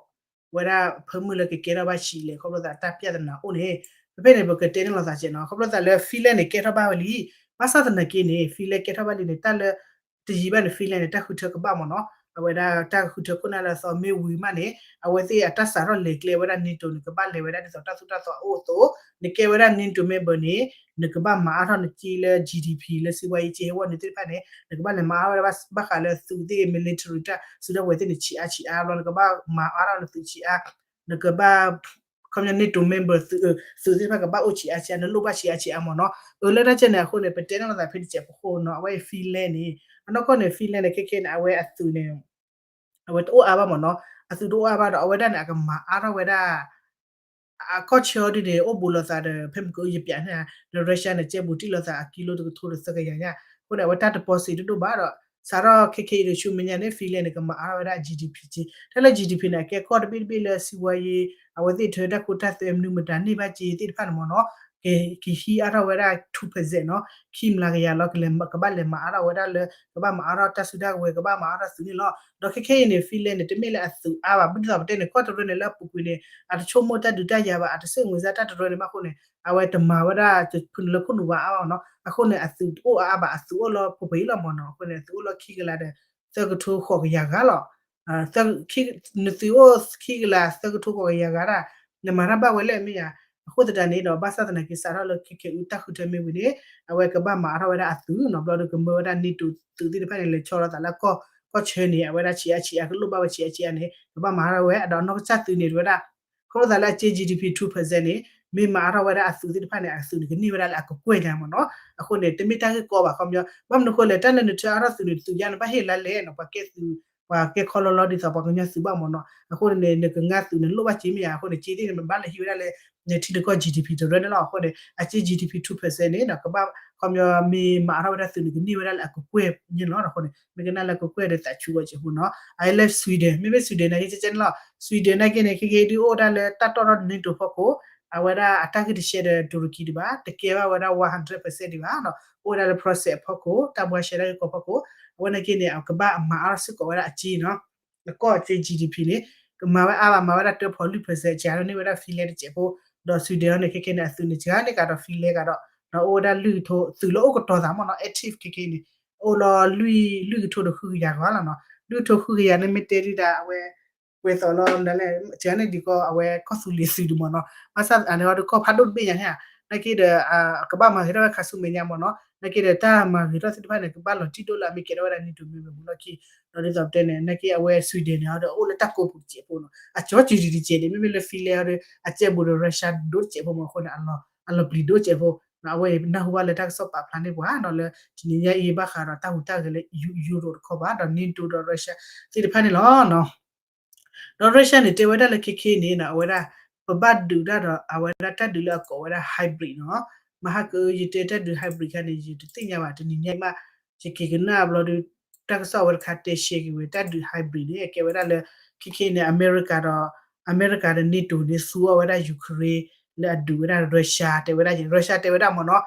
ဝဲဒၣ်ဖၢမုၢ်လၢကကဲထီၣ်ဘၣ်ဆံးလဲၣ်, ခီဖျိသးတၢ်ပျၢ်သနာ်အိၣ်န့ၣ်, ဖဲဖဲန့ၣ် ပကတဲန့ၣ်လိာ်သးကဲးနီၤ, ခီဖျိသးလၢ Finland န့ၣ် ကဲထီၣ်ဘၣ်ဝဲလံ, ဘၣ်ဆၣ်သနာ်က့န့ၣ် Finland ကဲထီၣ်ဘၣ်လံန့ၣ် တၢ်လၢ တယံာ်ဘၣ်န့ၣ် Finland န့ၣ် တၢ်ဃုထၢကဘၣ်မ့ၢ်နီၤ, အဝဲဒၣ်တၢ်ဃုထၢခိၣ်နၢ်လၢအသီမ့ၢ်ဝံၤမးန့ၣ် အဝဲသ့ၣ်အတၢ်စးထီၣ်လဲၤကျဲဝဲဒၣ် NATO န့ၣ် ကဘၣ်လဲၤဝဲဒၣ်ဒ်သိးတၢ်သိၣ်တၢ်သီအအိၣ်အသိး, နကဲဝဲဒၣ် NATO member န့ၣ် နကဘၣ်မၤအါထီၣ်နက့လၢ GDP လၢစံးဝါယံက့ ဟဲဝဲနုာ်သ့ၣ်တဖၣ်န့ၣ် နကဘၣ်လဲၤမၤအါထီၣ်ဝဲဒၣ်ဘၣ်ဃးလၢသုးသ့ၣ် military တၢ်စုတၢ်ဝဲၤသ့ၣ်န့ၣ် ဆံးအါဆံးအါဘျီ နကဘၣ်မၤအါထီၣ်နသုးဆံးအါ, နကဘၣ် ခီပညီ NATO member သုးသ့ၣ်တဖၣ်ကဘၣ်အိၣ်ဆံးအါဆံးအါ နလိၣ်ဘၣ်ဆံးအါဆံးအါမ့ၢ်နီၤ, အၢ လၢတၢ်ကဲန့ၣ်အဃိန့ၣ် ပတဲန့ၣ်လိာ်သးဖဲတစဲးဖိဃိနီၤ, အဝဲအံၤ Finland န့ၣ် အနီၢ်ကီၢ်န့ၣ် Finland န့ၣ် ခဲခဲန့ၣ် အဝဲအသုးန့ၣ် အဝဲတအိၣ်အါဘၣ်မ့ၢ်နီၤ, အသုးတအိၣ်အါဘၣ်ဒီး အဝဲဒၣ်န့ၣ် အကမၤအါထီၣ်ဝဲဒၣ် အကီၢ်ဆၢအီၤဒ်န့ၣ် အိၣ်ဘူးလိာ်သးဒီး ဖဲမုၢ်ကယပျးန့ၣ် ဒီး Russia န့ၣ် ကဲဘူးတံၢ်လိာ်သးအကံလိတကထိဒီးသၢကယၤညါ, အဃိန့ၣ် အဝဲတၢ်တပီစ့းတဒိၣ်ဘၣ်ဒီး စးထီၣ်ခဲခဲအံၤဒီးဆူမဲာ်ညါန့ၣ် Finland န့ၣ် ကမၤအါထီၣ်ဝဲဒၣ် GDP က့, တၢ်လၢ GDP န့ၣ် အကဲကီၢ်တဘ့ၣ်တဘ့ၣ်လၢစံးဝါယံ အဝဲသ့ၣ်ထၢတၢ်ခိတၢ်သွဲမနုၤမတၤန့ၢ်ဘၣ်က့ သ့ၣ်တဖၣ်န့ၣ်မ့ၢ်နီၤ, ကဟံးအါထီၣ်ဝဲဒၣ် two percent နီၤ, ခံမျးကယၤလီၤ ကလဲၤ ကဘၣ်လဲၤမၤအါထီၣ်ဝဲဒၣ်လၢ ကဘၣ်မၤအါထီၣ်တၢ်စုတၢ်ဝဲၤ ကဘၣ်မၤအါထီၣ်သုးန့ၣ်လီၤ. ဒီးခဲခဲအံၤန့ၣ် Finland န့ၣ် တမ့ၢ်လၢအသုးအါဘၣ်, ဒ်သိးပတဲန့ၣ် ကီၢ်တရၢန့ၣ် လၢအပူၤကွံာ်န့ၣ် အတဆိကမိၣ်တၢ်ဒုးတၢ်ယၤဘၣ်, အတစိတ်ဝင်စားတၢ်တရၢန့ၣ်ဘၣ်အဃိန့ၣ် အဝဲတမၤဝဲဒၣ် ဖုနလၢခိၣ်နူာ်ဝဲအါဘၣ်နီၤ, အဃိန့ၣ် အသုးတအိၣ်အါဘၣ်, အသုးအိၣ်လၢပှဲၤပှဲၤအံၤလီၤမ့ၢ်နီၤ, အဃိန့ၣ် အသုးအိၣ်လၢခံကလးဒီး သၢကထိဃိးကယၤဂၤလီၤ. နသုးအိၣ်ခံကလးသၢကထိဃိးကယၤဂၤဒၣ် နမၤတၢ်ဘၣ်ဝဲလဲၣ်မ့ၢ်ဧါ. အဃိသတးန့ၣ်ဒီး ဘၣ်ဆၣ်သနာ်က့ စးထီၣ်လၢခဲခဲအံၤတၢ်ဃုထၢမ့ၢ်ဝံၤန့ၣ် အဝဲကဘၣ်မၤအါထီၣ်ဝဲဒၣ်အသုးနီၤ, ဘျီဒီးကမၢဝဲဒၣ် NATO သုးသ့ၣ်တဖၣ်န့ၣ် လဲၤဆီလီၤသးလၢကီၢ် ကီၢ်ဆၢန့ၣ် အဝဲဒၣ်ဆံးအါဆံးအါ ကလိၣ်ဘၣ်ဝဲဆံးအါဆံးအါန့ၣ် ကဘၣ်မၤအါထီၣ်ဝဲ, ဒီးအနီၢ်ကစၢ်သုးန့ၣ် တဝဲဒၣ် ခီဖျိသးလၢအကဲ GDP two percent န့ၣ် မ့ၢ်မၤအါထီၣ်ဝဲဒၣ်အသုးသ့ၣ်တဖၣ်န့ၣ် အသုးန့ၣ်ကန့ၢ်ဝဲဒၣ်လၢအကကွဲၢ်ညါမ့ၢ်နီၤ. အဃိန့ၣ် တမ့ၢ်တၢ်ဂ့ၢ်ကီဘၣ် ခီပညီ ဘၣ်မနုၤအဃိလဲၣ် တၢ်လၢနထၢအါထီၣ်သုးန့ၣ် သုးယါန့ၣ် ဘၣ်ဟ့ၣ်လါလဲၣ်နီၤ, ပှၤကဲသုး ပှၤကဲခီလီလီဒ်သိးပှၤကညီသုးဘၣ်မ့ၢ်နီၤ. အဃိန့ၣ် နကငါသုးန့ၣ်လိၣ်ဘၣ်စ့မ့ၢ်ဧါ, အဃိန့ၣ် စ့သ့ၣ်န့ၣ် မ့ၢ်ဘၣ်လဲၤဟံးဝဲဒၣ်လၢ နထံနကီၢ် GDP တရၢန့ၣ်လီၤ. အဃိန့ၣ် အကဲ GDP two percent န့ၣ် ကဘၣ် ခီပညီ မ့ၢ်မၤအါထီၣ်ဝဲဒၣ်သုးန့ၣ် ကန့ၢ်ဝဲဒၣ်လၢအကကွဲၢ်န့ၣ်လီၤ. အဃိန့ၣ် မ့ၢ်ကနၣ်လၢကကွဲၢ်ဒီးသးဆူဝဲစဲးဖိနီၤ. အလဲ Sweden မ့မ့ၢ် Sweden နာ်က့ကဲန့ၣ်လီၤ. Sweden နာ်က့န့ၣ် ခဲကဲဒုးအိၣ်ဝဲဒၣ်လၢတၢ်တီၢ်ထီၣ် NATO ဖီခိၣ်, အဝဲဒၣ်အတၢ်ဂ့ၢ်တရှဲဒီး Turkey ဒံးဘၣ်, တကဲဘၣ်ဝဲဒၣ် one hundred percent ဒံးဘၣ်နီၤ, အိၣ်ဝဲဒၣ်လၢ process အဖီခိၣ်, တၢ်ဘှါရှဲတၢ်ဂ့ၢ်ကီဖီခိၣ်, အဝဲနာ်က့န့ၣ် အကဘၣ်မၤအါထီၣ်စ့ၢ်ကီးဝဲဒၣ်အက့နီၤ အကီၢ်အက့ GDP န့ၣ် ကမၤဝဲအါဘၣ် မၤဝဲဒၣ်တၢဖီလွံၢ် percent ကန့ၢ်ဝဲဒၣ် Finland တစဲးဖိ, ဒီး Sweden အံၤန့ၣ် ခဲကဲန့ၣ် အသုးန့ၣ် ကန့ၢ်ကဒီး Finland ကဒီး ဒီးအိၣ်ဝဲဒၣ်လွံၢ်ကထိ သုးလၢအိၣ်ကတီၤသးမ့ၢ်နီၤ active ခဲကဲန့ၣ် အိၣ်လီၤလွံၢ် လွံၢ်ကထိဒီးဃုကယၤဂၤလီၤနီၤ. လွံၢ်ကထိဃုကယၤန့ၣ် မ့ၢ်တဲဒုးဒၣ်အဝဲ ကွဲးသိးလီၤ စန့ၣ်ဒ်ကီး အဝဲကီၢ်သူလ့ၤသုးဒံးမ့ၢ်နီၤ. ဘၣ်ဆၣ်အန့ၣ်ဒီးကီၢ်ဖးဒိၣ်တဘ့ၣ်ညါန့ၣ်ဧါ, နာ်က့ဒီး ကဘၣ်မၤဂ့ၤထီၣ်ဝဲခါဆူမဲာ်ညါမ့ၢ်နီၤ. နာ်က့ဒီးတၢ်မၤဂ့ၤထီၣ်သ့ၣ်တဖၣ်န့ၣ် ကဘၣ်လီၤတံၢ်ဒိၣ်လၢအမ့ၢ်ကဲထီၣ်ဝဲဒၣ် NATO မ့ၢ်ဝဲမူလီၢ်ခံ, ဒီးဒ်သိးပတဲန့ၣ် နာ်က့အဝဲ Sweden န့ၣ်ဒီး အိၣ်လၢတၢ်ကိးပူၤတစဲးဖိနီၤ. အကၠီကၠံၤဒံးတစဲးဒံး မ့မ့ၢ်လၢ Finland ဒီး အကဲဘူးဒီး Russia ဒိၣ်တစဲးဖိမ့ၢ်အဃိန့ၣ် အလီၤပျံၤဒိၣ်တစဲးဖိ, အဝဲအံၤနၢ်ဟူဘၣ်လၢတၢ်ကစီၣ်ပာ်ဖျါန့ၢ်ပှၤနီၤ လၢတနံၤညါအံၤဘၣ်ဃးဒီးတၢ်ဟူးတၢ်ဂဲၤလၢ Europe တခီဘၣ် ဒီး NATO ဒီး Russia သ့ၣ်တဖၣ်န့ၣ်လီၤ. ဒီး Russia န့ၣ် တဲဝဲဒၣ်လၢခဲခဲန့ၣ် အဝဲဒၣ် ပဘၣ်ဒုးတၢ်ဒီး အဝဲဒၣ်တၢ်ဒုးလၢအကိးဝဲဒၣ် hybrid နီၤ. မဟါကအၢ ယတဲတၢ်ဒုး hybrid ခါန့ၣ် ယတသ့ၣ်ညါဘၣ် တနံၤညါအံၤမး ယက့ၤကနၣ်ဘျီဒီး တၢ်ကစီၣ်အဝဲတခါတဲရှဲက့ၤဝဲ တၢ်ဒုး hybrid န့ၣ် ကဲဝဲဒၣ်လၢ ခဲခဲန့ၣ် အမဲရကၤဒီး အမဲရကၤဒီး NATO န့ၣ် သူအီၤဝဲဒၣ် Ukraine လၢအဒုးဝဲဒၣ် Russia တဲဝဲဒၣ် Russia တဲဝဲဒၣ်မ့ၢ်နီၤ.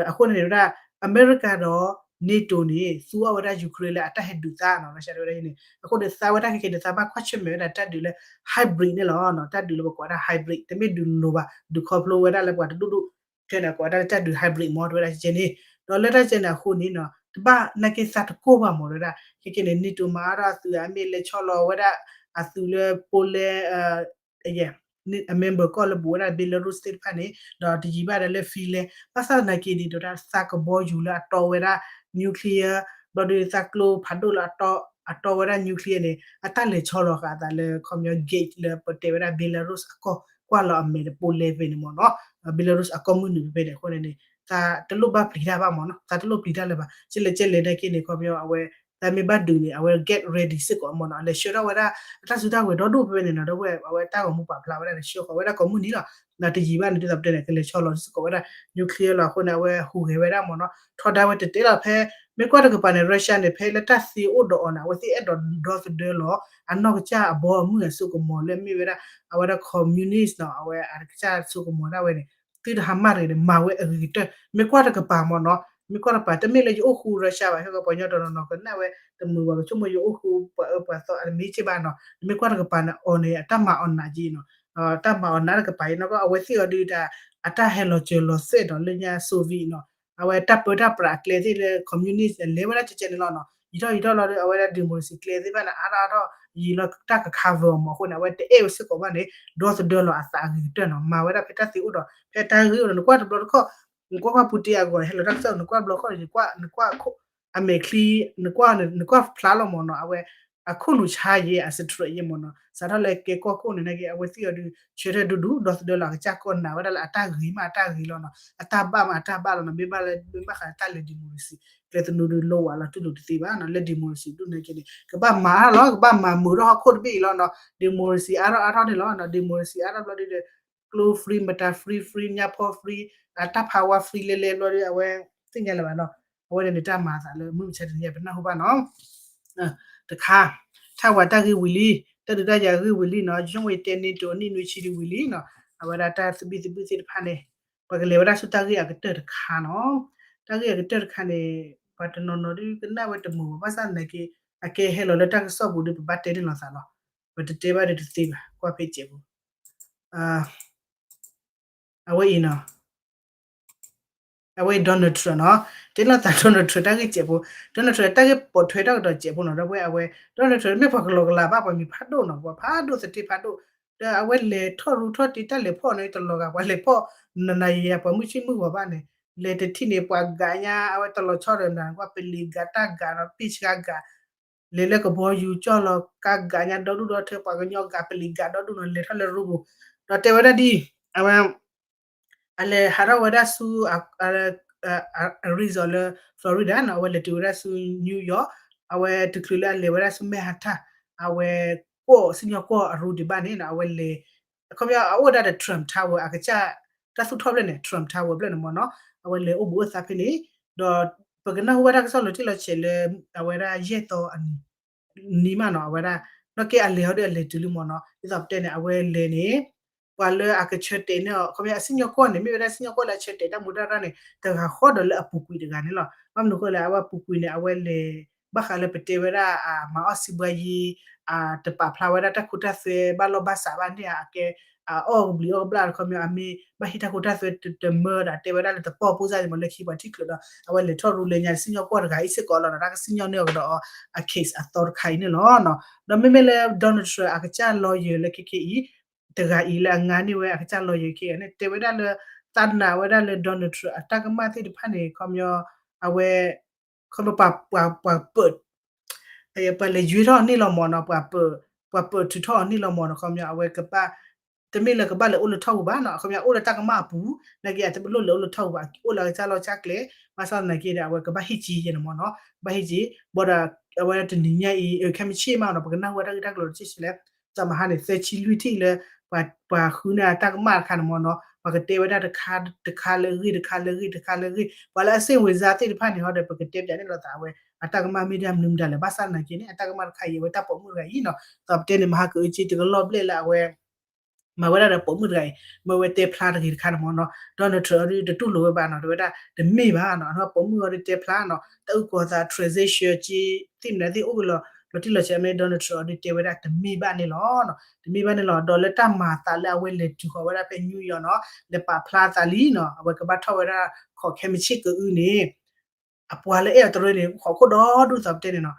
အဃိန့ၣ်ဝဲဒၣ် အမဲရကၤဒီး NATO န့ၣ် သူအီၤဝဲဒၣ် Ukraine လၢအတၢ်ဟဲဒုးသးနီၤ Russia တဲဝဲဒၣ်န့ၣ်. အဃိန့ၣ် သးဝဲတၢ်ခဲခဲန့ၣ် သးဘၣ်ကွၢ်ဆၢၣ်မဲာ်ဝဲဒၣ်တၢ်ဒုးလၢ hybrid န့ၣ်လီၤ. တၢ်ဒုးလၢပကိးဝဲဒၣ် hybrid တမ့ၢ်ဒုးလိၤဘၣ် ဒုးခီဖျိဝဲဒၣ်လၢပှၤတဒူၣ်ဒူၣ် ခဲန့ၣ် ကိးဝဲဒၣ်လၢတၢ်ဒုး hybrid မ့ၢ်တဲဝဲဒၣ်ကဲန့ၣ်. ဒီးလၢတၢ်ကဲန့ၣ်အဃိန့ၣ်နီၤ တဘၣ်နာ်က့သးတကိၢ်ဘၣ်မ့ၢ်ဝဲဒၣ် ခဲကနံၣ်န့ၣ် NATO မၤအါထီၣ်အသုးအမ့ၢ်လဲၤဆီလီၤဝဲဒၣ် အသုးလၢ Poland အ member ကီၢ်လၢဘူးဝဲဒၣ် Belarus သ့ၣ်တဖၣ်န့ၣ် ဒီးတယံာ်ဘၣ်ဒီးလၢ Finland ဘၣ်ဆၣ်သနာ်က့န့ၣ် ဒီးသးကဘီယူၤလၢအတီဝဲဒၣ် nuclear ဘျီဒီးသးကျိဖးဒိၣ်လၢအတီဝဲဒၣ် nuclear န့ၣ် အတၢ်လဲၤဆီလီၤဃာ်အသးလၢ ခီပညီ gate လၢပတဲဝဲဒၣ် Belarus အကီၢ် ကွၢ်လီၤအမဲာ်တ Poland ဖဲန့ၣ်မ့ၢ်နီၤ Belarus အကီၢ်မုၢ်နုာ်ဖဲဖဲန့ၣ်အဃိန့ၣ်န့ၣ် သးတလိၣ်ဘၣ်ပျံၤတၢ်ဘၣ်မ့ၢ်နီၤ သးတလိၣ်ပျံၤတၢ်လၢၤဘၣ် ကလဲၤကလဲၤနာ်က့န့ၣ် ခီပညီအဝဲ သးမ့ၢ်ဘၣ်ဒုးန့ၣ် အဝဲ get ready စ့ၢ်ကီးမ့ၢ်နီၤ အလဲၤဆှၢထီၣ်ဝဲဒၣ် အတၢ်စုတၢ်ဝဲၤဒီဒိၣ်ဖဲဖဲန့ၣ်နီၤ ဒီးဝဲ အဝဲတၢ်ဂီၤမူပာ်ဖျါဝဲဒၣ်န့ၣ် ဆှၢဃီၤဝဲဒၣ်ကိးမုၢ်နံၤလီၤ ဒီးတယံာ်ဘၣ်န့ၣ် ဒ်သိးပတဲန့ၣ် ကလဲၤဆီလီၤစ့ၢ်ကီးဝဲဒၣ် nuclear လီၤအဃိန့ၣ် အဝဲဟူးဂဲၤဝဲဒၣ်မ့ၢ်နီၤ ထီဒါဝဲတတဲလီၤဖဲ မ့ၢ်ကွၢ်တကပၤန့ၣ် Russia န့ၣ် ဖဲလၢတၢ်သ့အိၣ်ဒီးအီၤန့ၣ် အဝဲသ့ၣ်အဲၣ်ဒိးဒီသဒၢလီၤ အနီၢ်ကစၢ်အဘီအမုၢ်အစိကမီၤလၢမ့ၢ်ဝဲဒၣ် အဝဲဒၣ် communist နီၤ အဝဲအကစၢ်စိကမီၤဒၣ်ဝဲန့ၣ် သုတဟးမၢ်တဂ့ၤန့ၣ် မၤဝဲအဂ့ၤကတၢၢ် မ့ၢ်ကွၢ်တကပၤမ့ၢ်နီၤ မ့ၢ်ကွၢ်တကပၤ တမ့ၢ်လၢယအိၣ်ဃူ Russia ဘၣ် ဟဲကီပှၤကညီတနီၤနီၤကနၣ်ဝဲ တမုာ်ဘၣ်ကဆိကမိၣ်ယအိၣ်ဃူ ပှၤအၢပှၤသီ အတမ့ၢ်က့ဘၣ်နီၤ နမ့ၢ်ကွၢ်တကပၤန့ၣ် အီၤန့ၣ် အတၢ်မၤအီၤနးက့နီၤ တၢ်မၤအီၤနးတကပၤအံၤနီၤ အဝဲသ့ၣ်အီၤဒုးတၢ် အတၢ်ဟဲလီၤစၢၤလီၤသွဲၣ်ဒီးလၢညါ Soviet နီၤ အဝဲတၢ်ပၢတၢ်ပြးအကျဲသ့ၣ်လၢ communist လဲၤဝဲဒၣ်ကဲကဲန့ၣ်လီၤနီၤ ယံာ်ထီၣ်ယံာ်ထီၣ်လီၤဒီး အဝဲဒၣ် democracy ကျဲသ့ၣ်တဖၣ်န့ၣ် အါထီၣ်အါထီၣ် ယံာ်လီၤတၢ်က cover အီၤမ့ၢ်အဃိန့ၣ် အဝဲတအဲၣ်ဝဲစ့ၢ်ကီးဘၣ်န့ၣ် ဒီသဒၢလီၤအသးအဂ့ၤကတၢၢ်နီၤ မၤဝဲဒၣ်ဖဲတၢ်သ့အိၣ်ဒီး ဖဲတၢ်ဂ့ၢ်အိၣ်ဒီး နကွၢ်တဘျီတခီၣ် နကွၢ်ကွၢ် Putin အဂီၢ်န့ၣ် ဟဲလီၤတၢ်ကစီၣ် နကွၢ်တဘျီတခီၣ်န့ၣ် နကွၢ် အမဲာ်ချံ နကွၢ် နကွၢ်ဖျါလီၤမ့ၢ်နီၤ အဝဲ အခိၣ်နူာ်ဆါယဲ အစထြၢးယဲမ့ၢ်နီၤ စးထီၣ်လၢကဲကီၢ်ခိၣ်န့ၣ်နာ်က့ အဝဲသ့ၣ်အီၤဒုး ဆၢထၢၣ်ဒူဒူ ဒီသဒၢလီၤအကစၢ်ကီၢ် နာ်ဝဲဒၣ်လၢအတၢ်ဂ့ၤမးအတၢ်ဂ့ၤလီၤနီၤ အတၢ်ဘၣ်မးအတၢ်ဘၣ်လီၤနီၤ မ့ၢ်ဘၣ်လၢ မ့ၢ်ဘၣ်ဃးတၢ်လဲၤ democracy ကျဲသနူဒုး လိဝဲလီၤတူၢ်လိာ်တသ့ဘၣ်နီၤ လၢ democracy ဒူၣ်နာ်က့န့ၣ် ကဘၣ်မၤအါလီၤ ကဘၣ်မၤမုာ်ထီၣ်ဟီၣ်ခိၣ်တဘ့ၣ်အံၤလီၤနီၤ democracy အါထီၣ်အါထီၣ်န့ၣ်လီၤနီၤ democracy အါထီၣ်ဘျီဒုးဒီး ကျိ free မတၤ free free ညါဖီ free အတၢ်ဖးဝါ free လဲလဲဘျီဒီး အဝဲသ့ၣ်ညါလၢၤဘၣ်နီၤ အဝဲန့ၣ်န့ၣ်တၢ်မၤအသးလၢမုၢ်မဆါတနံၤညါ ပနၢ်ဟူဘၣ်နီၤ တခါ ထါဝၤတၢ်ဂ့ၢ်ဝံၤလံ တၢ်ဒုးတၢ်ယၤဂ့ၢ်ဝံၤလံနီၤ ယဆိကမိၣ်ယတဲ NATO အနံၣ်နွံဆံဒုးဝံၤလံနီၤ အဝဲဒၣ်တၢ်သဘံၣ်သဘုၣ်သ့ၣ်တဖၣ်န့ၣ် ပှၤကလဲၤဝဲဒၣ်ဆူတၢ်ဂ့ၢ်အကတၢၢ်တခါနီၤ တၢ်ဂ့ၢ်အကတၢၢ်တခါန့ၣ် ပှၤတနီၤနီၤဒုးကနၣ်ဝဲတမုာ်ဘၣ် ဘၣ်ဆၣ်သနာ်က့ အကဲဟဲလီၤလၢတၢ်ကစီၣ်ပူၤဒုး ပဘၣ်တဲန့ၣ်လီၤသးလီၤ ပတတဲဘၣ်ဒုးတသ့ဘၣ် ကွၢ်ဖဲစဲးဖိ အဝဲအံၤနီၤ အဝဲ Donald Trump နီၤ တဲလိာ်သး Donald Trump တၢ်ဂ့ၢ်စဲးဖိ Donald Trump တၢ်ဂ့ၢ်ပိာ်ထွဲထီၣ်ကဒီးစဲးဖိနီၤ ဒီးဝဲအဝဲ Donald Trump မ့ၢ်ပှၤကလီကလးဘၣ် ပှၤမံၤဖးဒိၣ်နီၤ ပှၤဖးဒိၣ်သထ့ဖးဒိၣ် ဒီးအဝဲလဲၤထီၣ်ရူထီၣ်တ့ၢ်တၢ်လဲၤဖီၣ်န့ၣ် တလီၤဂာ် ပှၤလဲၤဖီၣ် နနၤယၤ ပှၤမုၢ်ဆ့ၣ်မုၢ်ဂီၤဘၣ်န့ၣ် လဲၤတထံၣ်န့ၣ် ပှၤဂာ်ညါ အဝဲတလီၤဆီဒီးနၤ ကွၢ်ပလံၤဂာ်တၢ်ဂာ်ဒီး ပ့ၢ်ဆှါဂာ် လဲၤလၢကဘီယူၤကၠီၣ်လီၤ ကါဂာ်ညါဒီဒူၣ်ဒီထၢ ပှၤကညီဂာ်ပလံၤဂာ်ဒီဒူၣ်နီၤ လဲၤထီၣ်လၢရူပူၤ ဒီးတဲဝဲဒၣ်ဒ်အံၤ အဝဲ အလဲၤဟးထီၣ်ဝဲဒၣ်ဆူ အ resort လၢ Florida နီၤ အဝဲလဲၤတုၤဝဲဒၣ်ဆူ New York အဝဲတချုးလၢအလဲၤဝဲဒၣ်ဆူ Manhattan အဝဲ ကွီၢ်စံၣ်ညီၣ်ကွီၢ်အရူဒံးဘၣ်န့ၣ်နီၤ အဝဲလဲၤ ခီပညီအအိၣ်ဝဲဒၣ်ဒီး Trump Tower အကစၢ် တၢ်သူၣ်ထီၣ်ဖျၢၣ်န့ၣ် Trump Tower ဖျၢၣ်န့ၣ်မ့ၢ်နီၤ အဝဲလဲၤအိၣ်ဘူးအိၣ်သါဖဲန့ၣ် ဒီးပကနၢ်ဟူဘၣ်တၢ်ကစီၣ်လီၤတံၢ်လီၤဆဲးလၢ အဝဲဒၣ်ယဲၢ်သီအနံၤ နံၤမးနီၤ အဝဲဒၣ် နီၢ်ကဲအလဲၤဟီဒီးအလဲၤတုၤလံမ့ၢ်နီၤ ဒ်သိးပတဲန့ၣ် အဝဲလဲၤန့ၣ် ပှၤလၢအကဆၢတဲာ်န့ၢ်အီၤ ခီပညီအစံၣ်ညီၣ်ကွီၢ်န့ၣ် မ့ၢ်ဝဲဒၣ်စံၣ်ညီၣ်ကွီၢ်လၢအဆၢတဲာ်တၢ်မူတၢ်ရၢ်န့ၣ် တဂၤဃီဒီးလၢအပူၤကွံာ်တဂၤန့ၣ်လီၤ. ဘၣ်မနုၤအဃိလဲၣ် အဝဲပူၤကွံာ်န့ၣ် အဝဲလဲၤ ဘၣ်ဃးလၢပတဲဝဲဒၣ် မၤအီၣ်စံးဘှါယံၤ တပာ်ဖျါဝဲဒၣ်တၢ်ခိတၢ်သွဲဘၣ်လီၢ်ဘၣ်စးဘၣ်န့ၣ် အကဲ အအီၣ်ကဘျံးအီၣ်ကဘျၣ်တခီပညီ အမ့ၢ်ဘၣ်ဟ့ၣ်တၢ်ခိတၢ်သွဲတမၢဒီး တဲဝဲဒၣ်လၢတပီၢ်ဖိစၢ်န့ၣ်မ့ၢ်လၢခံပှၤထံၣ်ချုးဒီး အဝဲလဲၤထီၣ်ရူလဲၤညါစံၣ်ညီၣ်ကွီၢ်တဂၤအံၤစ့ၢ်ကီးလီၤ တၢ်ကစံၣ်ညီၣ်န့ၢ်အီၤကဒီးအ case အသီတခါအံၤန့ၣ်လီၤ. ဒီးမ့မ့ၢ်လၢ Donald Trump အကစၢ် lawyer လၢခဲခဲအံၤ တဂၤအံၤလၢအငါန့ၢ်ဝဲအကစၢ် lawyer ခဲအံၤန့ၣ် တဲဝဲဒၣ်လၢ သးနာ်ဝဲဒၣ်လၢ Donald Trump အတၢ်ကမၣ်သ့ၣ်တဖၣ်န့ၣ် ခီပညီ အဝဲ ခီပညီ ပှၤ ပှၤ ပှၤပၢ ပှၤလဲၤယွ့ထီၣ်အီၤန့ၣ်လီၤမ့ၢ်နီၤ ပှၤပၢ ပှၤပၢထုးထီၣ်အီၤန့ၣ်လီၤမ့ၢ်နီၤ ခီပညီ အဝဲကဘၣ် တမ့ၢ်လၢကဘၣ်လဲၤအိၣ်လၢထီၣ်ပူၤဘၣ်နီၤ ခီပညီ အိၣ်လၢတၢ်ကမၣ်အပူၤ နာ်က့ အတလိၣ်လဲၤအိၣ်လၢထီၣ်ပူၤဘၣ် အိၣ်လၢအကစၢ်လီၢ်ကစၢ်ကျဲ ဘၣ်ဆၣ်သနာ်က့ဒီး အဝဲကဘၣ်ဟ့ၣ်က့ၤယဲၢ်န့ၣ်မ့ၢ်နီၤ ကဘၣ်ဟ့ၣ်က့ၤ ဘၣ်ဒီး အဝဲတနံၤညါအံၤ ခဲမုၢ်ဆ့ၣ်မးနီၤ ပကနၢ်ဟူဝဲတၢ်ဂ့ၢ်တၢ်ကျိၤတဆံးဆံးလဲၣ် သးမဟါန့ၣ် သၢဆံလွံၢ်ထံၣ်လၢ ပှၤ ပှၤဃုန့ၢ်အတၢ်ကမၣ်တခါန့ၣ်မ့ၢ်နီၤ ပှၤကတဲဝဲဒၣ်တခါ တခါလၢအဂ့ၢ် တခါလၢအဂ့ၢ် တခါလၢအဂ့ၢ် ပှၤလၢအ စိတ်ဝင်စား သ့ၣ်တဖၣ်န့ၣ်ဟီဒီး ပကတဲပၠးန့ၢ်လိာ်သးအဝဲ အတၢ်ကမၣ်မ့ၢ်ဒၣ်မနုၤမတၤလဲၣ် ဘၣ်ဆၣ်သနာ်က့န့ၣ် အတၢ်ကမၣ်တခါအံၤ အဝဲတၢ်ပိာ်မုၣ်တဂၤအံၤနီၤ သးပတဲန့ၣ် မဟါကအုက့တကလီၢ်ဘျဲၣ်လၢအဝဲ မၤဝဲဒၣ်ဒီးပိာ်မုၣ်တဂၤအံၤ မ့ၢ်ဝဲတဲဖျါတဂ့ၤတခါန့ၣ်မ့ၢ်နီၤ Donald Trump အီၤဒုးတတူၢ်လိာ်ဝဲဘၣ်နီၤ တဲဝဲဒၣ်တမ့ၢ်ဘၣ်နီၤ အနီၢ်ပိာ်မုၣ်အီၤဒုးတဲဖျါနီၤ တၢ်အုၣ်ကီၤသး transition က့ သ့ၣ်မနုၤသ့ၣ်အိၣ်ကလီၤ လီၤတံၢ်လီၤဆဲးမ့ၢ် Donald Trump အီၤဒုးတဲဝဲဒၣ်တမ့ၢ်ဘၣ်န့ၣ်လီၤ တမ့ၢ်ဘၣ်န့ၣ်လီၤ ဒီးလၢတၢ်မၤအသးလၢအဝဲလဲၤတုၤဃီၤဝဲဒၣ်ဖဲ New York နီၤ လဲၤပာ်ဖျါအသးလံနီၤ အဝဲကဘၣ်ထီၣ်ဝဲဒၣ် court ခဲမုၢ်ဆ့ၣ်ကအုန့ၣ် အပှၤလၢအဲၣ်အီၤတရၢန့ၣ် အိၣ်ခိးခိၣ်ဒီဒူၣ်သီပတဲန့ၣ်နီၤ,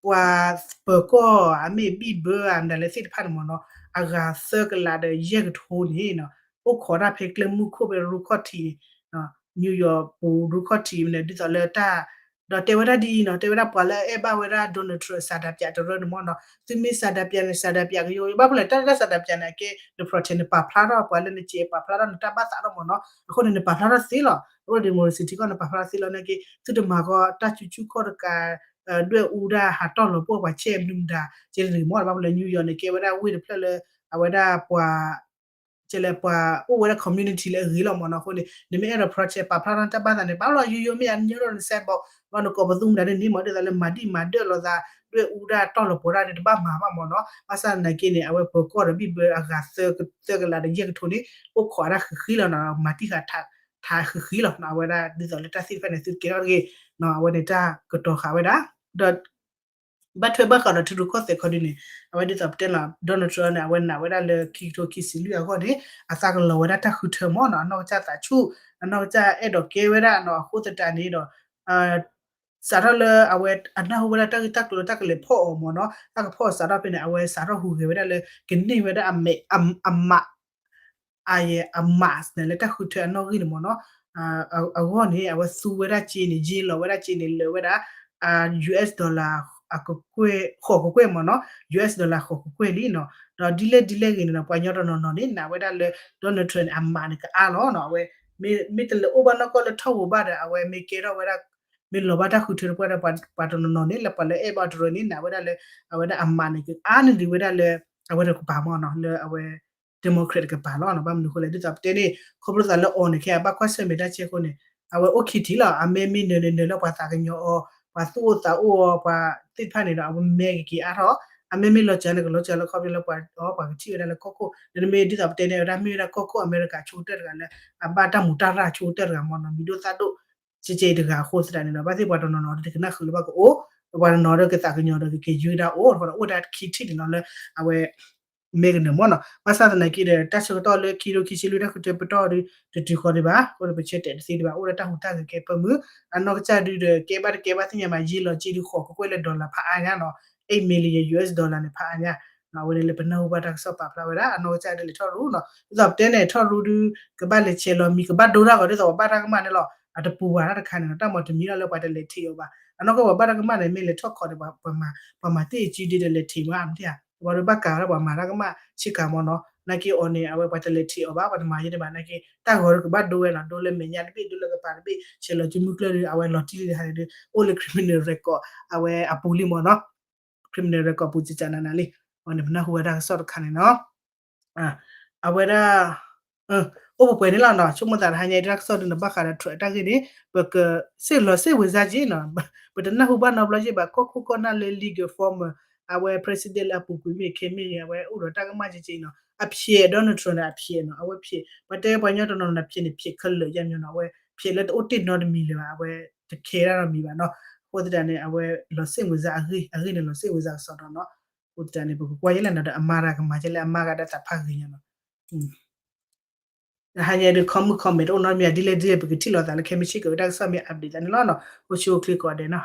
ပှၤပၢၤကီၢ်အမ့ၢ်ဘံၣ်ဘၢဧါ မတၤလဲၣ်သ့ၣ်တဖၣ်န့ၣ်မ့ၢ်နီၤ, အဂၤသၢကလးဒီးယဲၢ်ကထိန့ၣ်နီၤ, အိၣ်ခိးတၢ်ဖဲကျဲမုၢ်ခိၣ်ဖဲရူခီၣ်ထံးန့ၣ်, New York ပူၤရူခီၣ်ထံးန့ၣ် ဒ်သိးလၢတၢ် ဒီးတဲဝဲဒၣ်ဒ်အံၤနီၤ, တဲဝဲဒၣ်ပှၤလၢအအဲၣ်ဘၣ်ဝဲဒၣ် Donald Trump စၤဒၤပၠးတရၢန့ၣ်မ့ၢ်နီၤ, သုမ့ၢ်စၤဒၤပၠးန့ၣ် စၤဒၤပၠးကယိယိ ဘၣ်ဖဲလဲၣ် တၢ်လၢတၢ်စၤဒၤပၠးန့ၣ် အကဲ န protest န့ၣ် ပာ်ဖျါထီၣ်ပှၤလၢနစဲးပာ်ဖျါထီၣ်နတၢ်ဘၣ်သးလီၤမ့ၢ်နီၤ, အဃိန့ၣ် နပာ်ဖျါထီၣ်သ့လီၤ, အဃိန့ၣ် democracy ထံကီၢ် နပာ်ဖျါထီၣ်သ့လီၤနာ်က့ သုတမၤဃီတၢ်စုဆူၣ်ခီၣ်တကး ဒွဲၣ်အူဒၣ်ဟးတီၢ်လီၤပှီၢ်ပှၤဆဲးမနုၤမတၤ ကဲတဂ့ၤမ့ၢ်နီၤ, ဘၣ်ဖဲလဲၣ် New York န့ၣ် ကဲဝဲဒၣ်ဝ့ၢ်တဖျၢၣ်လၢ အဝဲဒၣ်ပှၤ ကဲလၢပှၤအိၣ်ဝဲဒၣ် community လၢအဂ့ၤလီၤမ့ၢ်နီၤ, အဃိန့ၣ် နမ့ၢ်အဲၣ်ဒိး protest ပာ်ဖျါထီၣ်နတၢ်ဘၣ်သးန့ၣ် ပာ်လီၤယိယိမ့ၢ်ဧါ နညိထီၣ်န sidewalk ဘၣ်နကိးပသူမတၤဒ်န့ၣ်မ့ၢ် ဒ်သိးလၢမၤဒံၣ်မၤဒၢၣ်လိာ်သး ဒွဲၣ်အူဒၣ်တီၢ်လီၤပှီၢ်ဒၣ်န့ၣ် တဘၣ်မၤဘၣ်မ့ၢ်နီၤ, ဘၣ်ဆၣ်သနာ်က့န့ၣ် အဝဲပၢၤကီၢ်ဒီးဘံၣ်ဘၢအဂၤသၢကလးဒီးယဲၢ်ကထိန့ၣ် အိၣ်ခိးအတၢ်ဃံးဃံးလီၤနီၤ, မၤတံၢ်ဃာ် ထးဃံးဃံးလီၤနီၤ, အဝဲဒၣ်ဒ်သိးလၢတၢ်သ့ၣ်တဖၣ်န့ၣ် သုတကဲထီၣ်တဂ့ၤ, အဝဲန့ၣ်တၢ်ကတီၤဃာ်ဝဲဒၣ်, ဒီး ဘၣ်ထွဲဘၣ်ဃးဒီးထံရူၢ်ကီၢ်သဲးခီဒုန့ၣ် အဝဲဒ်သိးပတဲလီၤ Donald Trump န့ၣ် အဝဲနာ်ဝဲဒၣ်လၢခံကထိခံဆံလွံၢ်အဂီၢ်န့ၣ် အသးကလီၤဝဲဒၣ်တၢ်ဃုထၢမ့ၢ်နီၤ, အနီၢ်ကစၢ်သးဆူၣ် အနီၢ်ကစၢ်အဲၣ်ဒိးကဲဝဲဒၣ်နီၤ, အဃိသတးန့ၣ်ဒီး စးထီၣ်လၢအဝဲအနၢ်ဟူဝဲဒၣ်တၢ်ဂ့ၢ်တၢ်ကျိၤလၢတၢ်ကလဲၤဖီၣ်အီၤမ့ၢ်နီၤ, တၢ်ကဖီၣ်အီၤစးထီၣ်ဖဲန့ၣ် အဝဲစးထီၣ်ဟူးဂဲၤဝဲဒၣ်လၢ ကန့ၢ်ဝဲဒၣ်အမဲာ် အမး အယဲအမးန့ၣ် လၢတၢ်ဃုထၢအနီၣ်ဂံၢ်န့ၣ်မ့ၢ်နီၤ, အဂီၢ်န့ၣ် အဝဲသူဝဲဒၣ်စ့န့ၣ် ယ့လီၤဝဲဒၣ်စ့န့ၣ် လၢာ်ဝဲဒၣ် US dollar ဃိးကကွဲၢ်မ့ၢ်နီၤ, US dollar ဃိးကကွဲၢ်လံနီၤ, ဒီးဒ်လဲၣ်ဒ်လဲၣ်ဂ့ၤန့ၣ်ဒီး ပှၤကညီတနီၤနီၤန့ၣ် နာ်ဝဲဒၣ်လၢ Donald Trump န့ၣ် အမးန့ၣ်ကအါလီၤနီၤ, အဝဲ မ့ၢ်တလဲၤအိၣ်ဘၣ်နီၢ်ကီၢ်လၢထီၣ်ဝူၤဘၣ်ဒီး အဝဲမ့ၢ်ကဲထီၣ်ဝဲဒၣ် မ့ၢ်လီၤဘၣ်တၢ်ဃုထၢတပှၢ်ဒီး ပှၤတနီၤနီၤန့ၣ် လၢပှၤလၢအဲၣ်ဘၣ်တရၢန့ၣ် နာ်ဝဲဒၣ်လၢ အဝဲဒၣ်အမးန့ၣ် ကအါန့ၢ်ဒံးဝဲဒၣ်လၢ အဝဲတကပၤမ့ၢ်နီၤ လၢအဝဲ Democrat တကပၤလီၤနီၤ, ဘၣ်မနုၤအဃိလဲၣ် ဒ်သိးပတဲန့ၣ် ခီဖျိသးလၢအီၤန့ၣ် ခဲအဘၣ်ကွၢ်ဆၢၣ်မဲာ်တၢ်ဆဲးအဃိန့ၣ် အဝဲအိၣ်ခံထံၣ်လီၤ, အမ့ၢ်မ့ၢ်နၢၤန့ၣ် နၢၤလၢပှၤသးကညီၤအီၤ ပှၤသူၣ်အိၣ်သးအိၣ်အီၤ ပှၤသ့ၣ်တဖၣ်န့ၣ်ဒီး အဝဲမဲကက့ၤအါထီၣ်, အမ့ၢ်မ့ၢ်လီၤစၢၤန့ၣ် ကလီၤစၢၤလၢခီဖျိလၢပှၤအီၤ ပှၤကထံၣ်ဝဲဒၣ်လၢကီၢ်ခိၣ် ဒီးနမ့ၢ်ဒ်သိးပတဲန့ၣ်ဝဲဒၣ်မ့ၢ်ဝဲဒၣ်ကီၢ်ခိၣ်အမဲရကၤဆိကတၢၢ်တဂၤလၢ အဘၣ်တၢ်မူးတၢ်ရၢ်ဆိကတၢၢ်တဂၤမ့ၢ်နီၤ, မံၤဒိၣ်သၣ်ဒိၣ် ကဲကဲအံၤတဂၤအဃိသတးန့ၣ်ဒီး ဘၣ်သ့ၣ်ပှၤတနီၤနီၤဒီးကနၣ်ဃုာ်လၢဘၣ်ကအိၣ်, ပှၤတနီၤဒီးကသးကညီၤဒီးကက့ၤယုၢ်ဒၣ်အိၣ်, ဒီးအိၣ်ဒၣ်ခံထံၣ်န့ၣ်နီၤလၢ အဝဲ မဲကနၢၤမ့ၢ်နီၤ, ဘၣ်ဆၣ်သနာ်က့ဒီး တၢ်ဆၢကတီၢ်လၢခံကထိခံဆံလွံၢ်တၢ်ဃုထၢပတီၢ်ဒီး တတုၤဃီၤဒံးဘၣ်, အဃိဒီးပဆၢတဲာ်တသ့ဒံးဘၣ်, အိၣ်ဒီးတၢ်ဟူးတၢ်ဂဲၤကဲပၢမုၢ်, အနီၢ်ကစၢ်ဒုဒီး ကဲဘၣ်တကဲဘၣ်သ့ၣ်ညါမး ယ့လီၤစ့ဒုးဃိးကကွဲၢ်လၢ dollar ဖးအါညါနီၤ, eight million US dollar န့ၣ် ဖးအါညါ အဝဲန့ၣ်လၢပနၢ်ဟူဘၣ်တၢ်ကစီၣ်ပာ်ဖျါဝဲဒၣ် အနီၢ်ကစၢ်ဒုးလဲၤထီၣ်ရူနီၤ, ဒ်သိးပတဲန့ၣ် ထီၣ်ရူဒုး ကဘၣ်လဲၤဆဲးလီၤမံၤ ကဘၣ်ဒိတၢ်ဂီၤဒ်သိးပှၤဘၣ်တၢ်ကမၣ်န့ၣ်လီၤ, အတပူၤဝဲတၢ်တခါန့ၣ်နီၤ, တၢ်မၤတမံၤလီၤလၢပှၤတလဲၤထံးအီၤဘၣ်, အနီၢ်ကီၢ်ပှၤဘၣ်တၢ်ကမၣ်န့ၣ် မ့ၢ်လဲၤထီၣ်ခီန့ၣ် ပှၤမၤသ့ၣ်အစုဒ့ဒီးလဲၤထံးမးမ့ၢ်ဧါ, ပှၤဒိးဘၣ်ကၤဝဲဒၣ်ပှၤမၤတၢ်ကမၣ်ဆ့ကၤမ့ၢ်နီၤ, နာ်က့အီၤန့ၣ် အဝဲပှၤတလဲၤထံးအီၤဘၣ် ပှၤတမၤယဲန့ၣ်ဘၣ် နာ်က့ တၢ်ဂီၤဒုးကဘၣ်ဒိဝဲနီၤ, ဒိလၢမဲာ်ညါတဘ့ၣ် ဒိလၢကပၤတဘ့ၣ် ဆဲးလီၤစုမုၢ်ကျၢၢ်ဒုး အဝဲလီၤတံၢ်လံတခါန့ၣ်ဒုး အိၣ်လၢ criminal record အဝဲအပူၤလံမ့ၢ်နီၤ, criminal record ပူၤကကနနၤလံ, အဝဲန့ၣ်ပနၢ်ဟူဝဲတၢ်ကစီၣ်တခါန့ၣ်နီၤ အဝဲဒၣ် အိၣ်ပှဲၤပှဲၤန့ၣ်လီၤနီၤ, ဆိကမိၣ်သးတဟါညါအံၤတၢ်ကစီၣ်ဒုးန့ၣ် ဘၣ်ဃးဒီး Trump အတၢ်ဂ့ၢ်န့ၣ် ပကစ့ၢ်လီၤစ့ၢ်ဝဲစါက့နီၤ, ပတနၢ်ဟူဘၣ်နီတဘျီက့ဘၣ် ကီၢ်ခိၣ်ကီၢ်နၢ်လၢ legal form အဝဲ president လၢအပူၤကွံာ်မ့ၢ်ခဲမ့ၢ်ဂ့ၤ အဝဲအိၣ်ဒီးတၢ်ကမၣ်ကက့နီၤ, အဖျဲး Donald Trump န့ၣ် အဖျဲးနီၤ, အဝဲဖျဲး ပှၤတဲပှၤကညီတနီၤနီၤ ဖျဲးန့ၣ် ဖျဲးခဲလၢာ်ယါမညီနီၤ, အဝဲဖျဲးလၢတအိၣ်တ့ၢ်နီတမံၤလၢၤဘၣ်, အဝဲတခဲဒၣ်နီတမံၤဘၣ်နီၤ, အဃိသတးန့ၣ် အဝဲလီၤစ့ၢ်ဝဲစါအဂ့ၢ် အဂ့ၢ်န့ၣ်လီၤစ့ၢ်ဝဲစါကစီဒီနီၤ, အဃိသတးန့ၣ် ပကကွၢ်ယဲလဲၣ်နီၤဒီး အမၤတၢ်ကမၤကဲလၢအမၤဂၤဒီးသးဖးဂ့ၤညါနီၤ တဟါညါဒုး comment comment တအိၣ်နီတမံၤ ဒ်လဲၣ်ဒ်လဲၣ် ပကထံၣ်လိာ်သးလၢခဲမုၢ်ဆ့ၣ်ကီး တၢ်ကစီၣ်မ့ၢ် update သးန့ၣ်လီၤနီၤ, အိၣ်ဆူၣ်အိၣ်ချ့ကိးဂၤဒဲးနီၤ.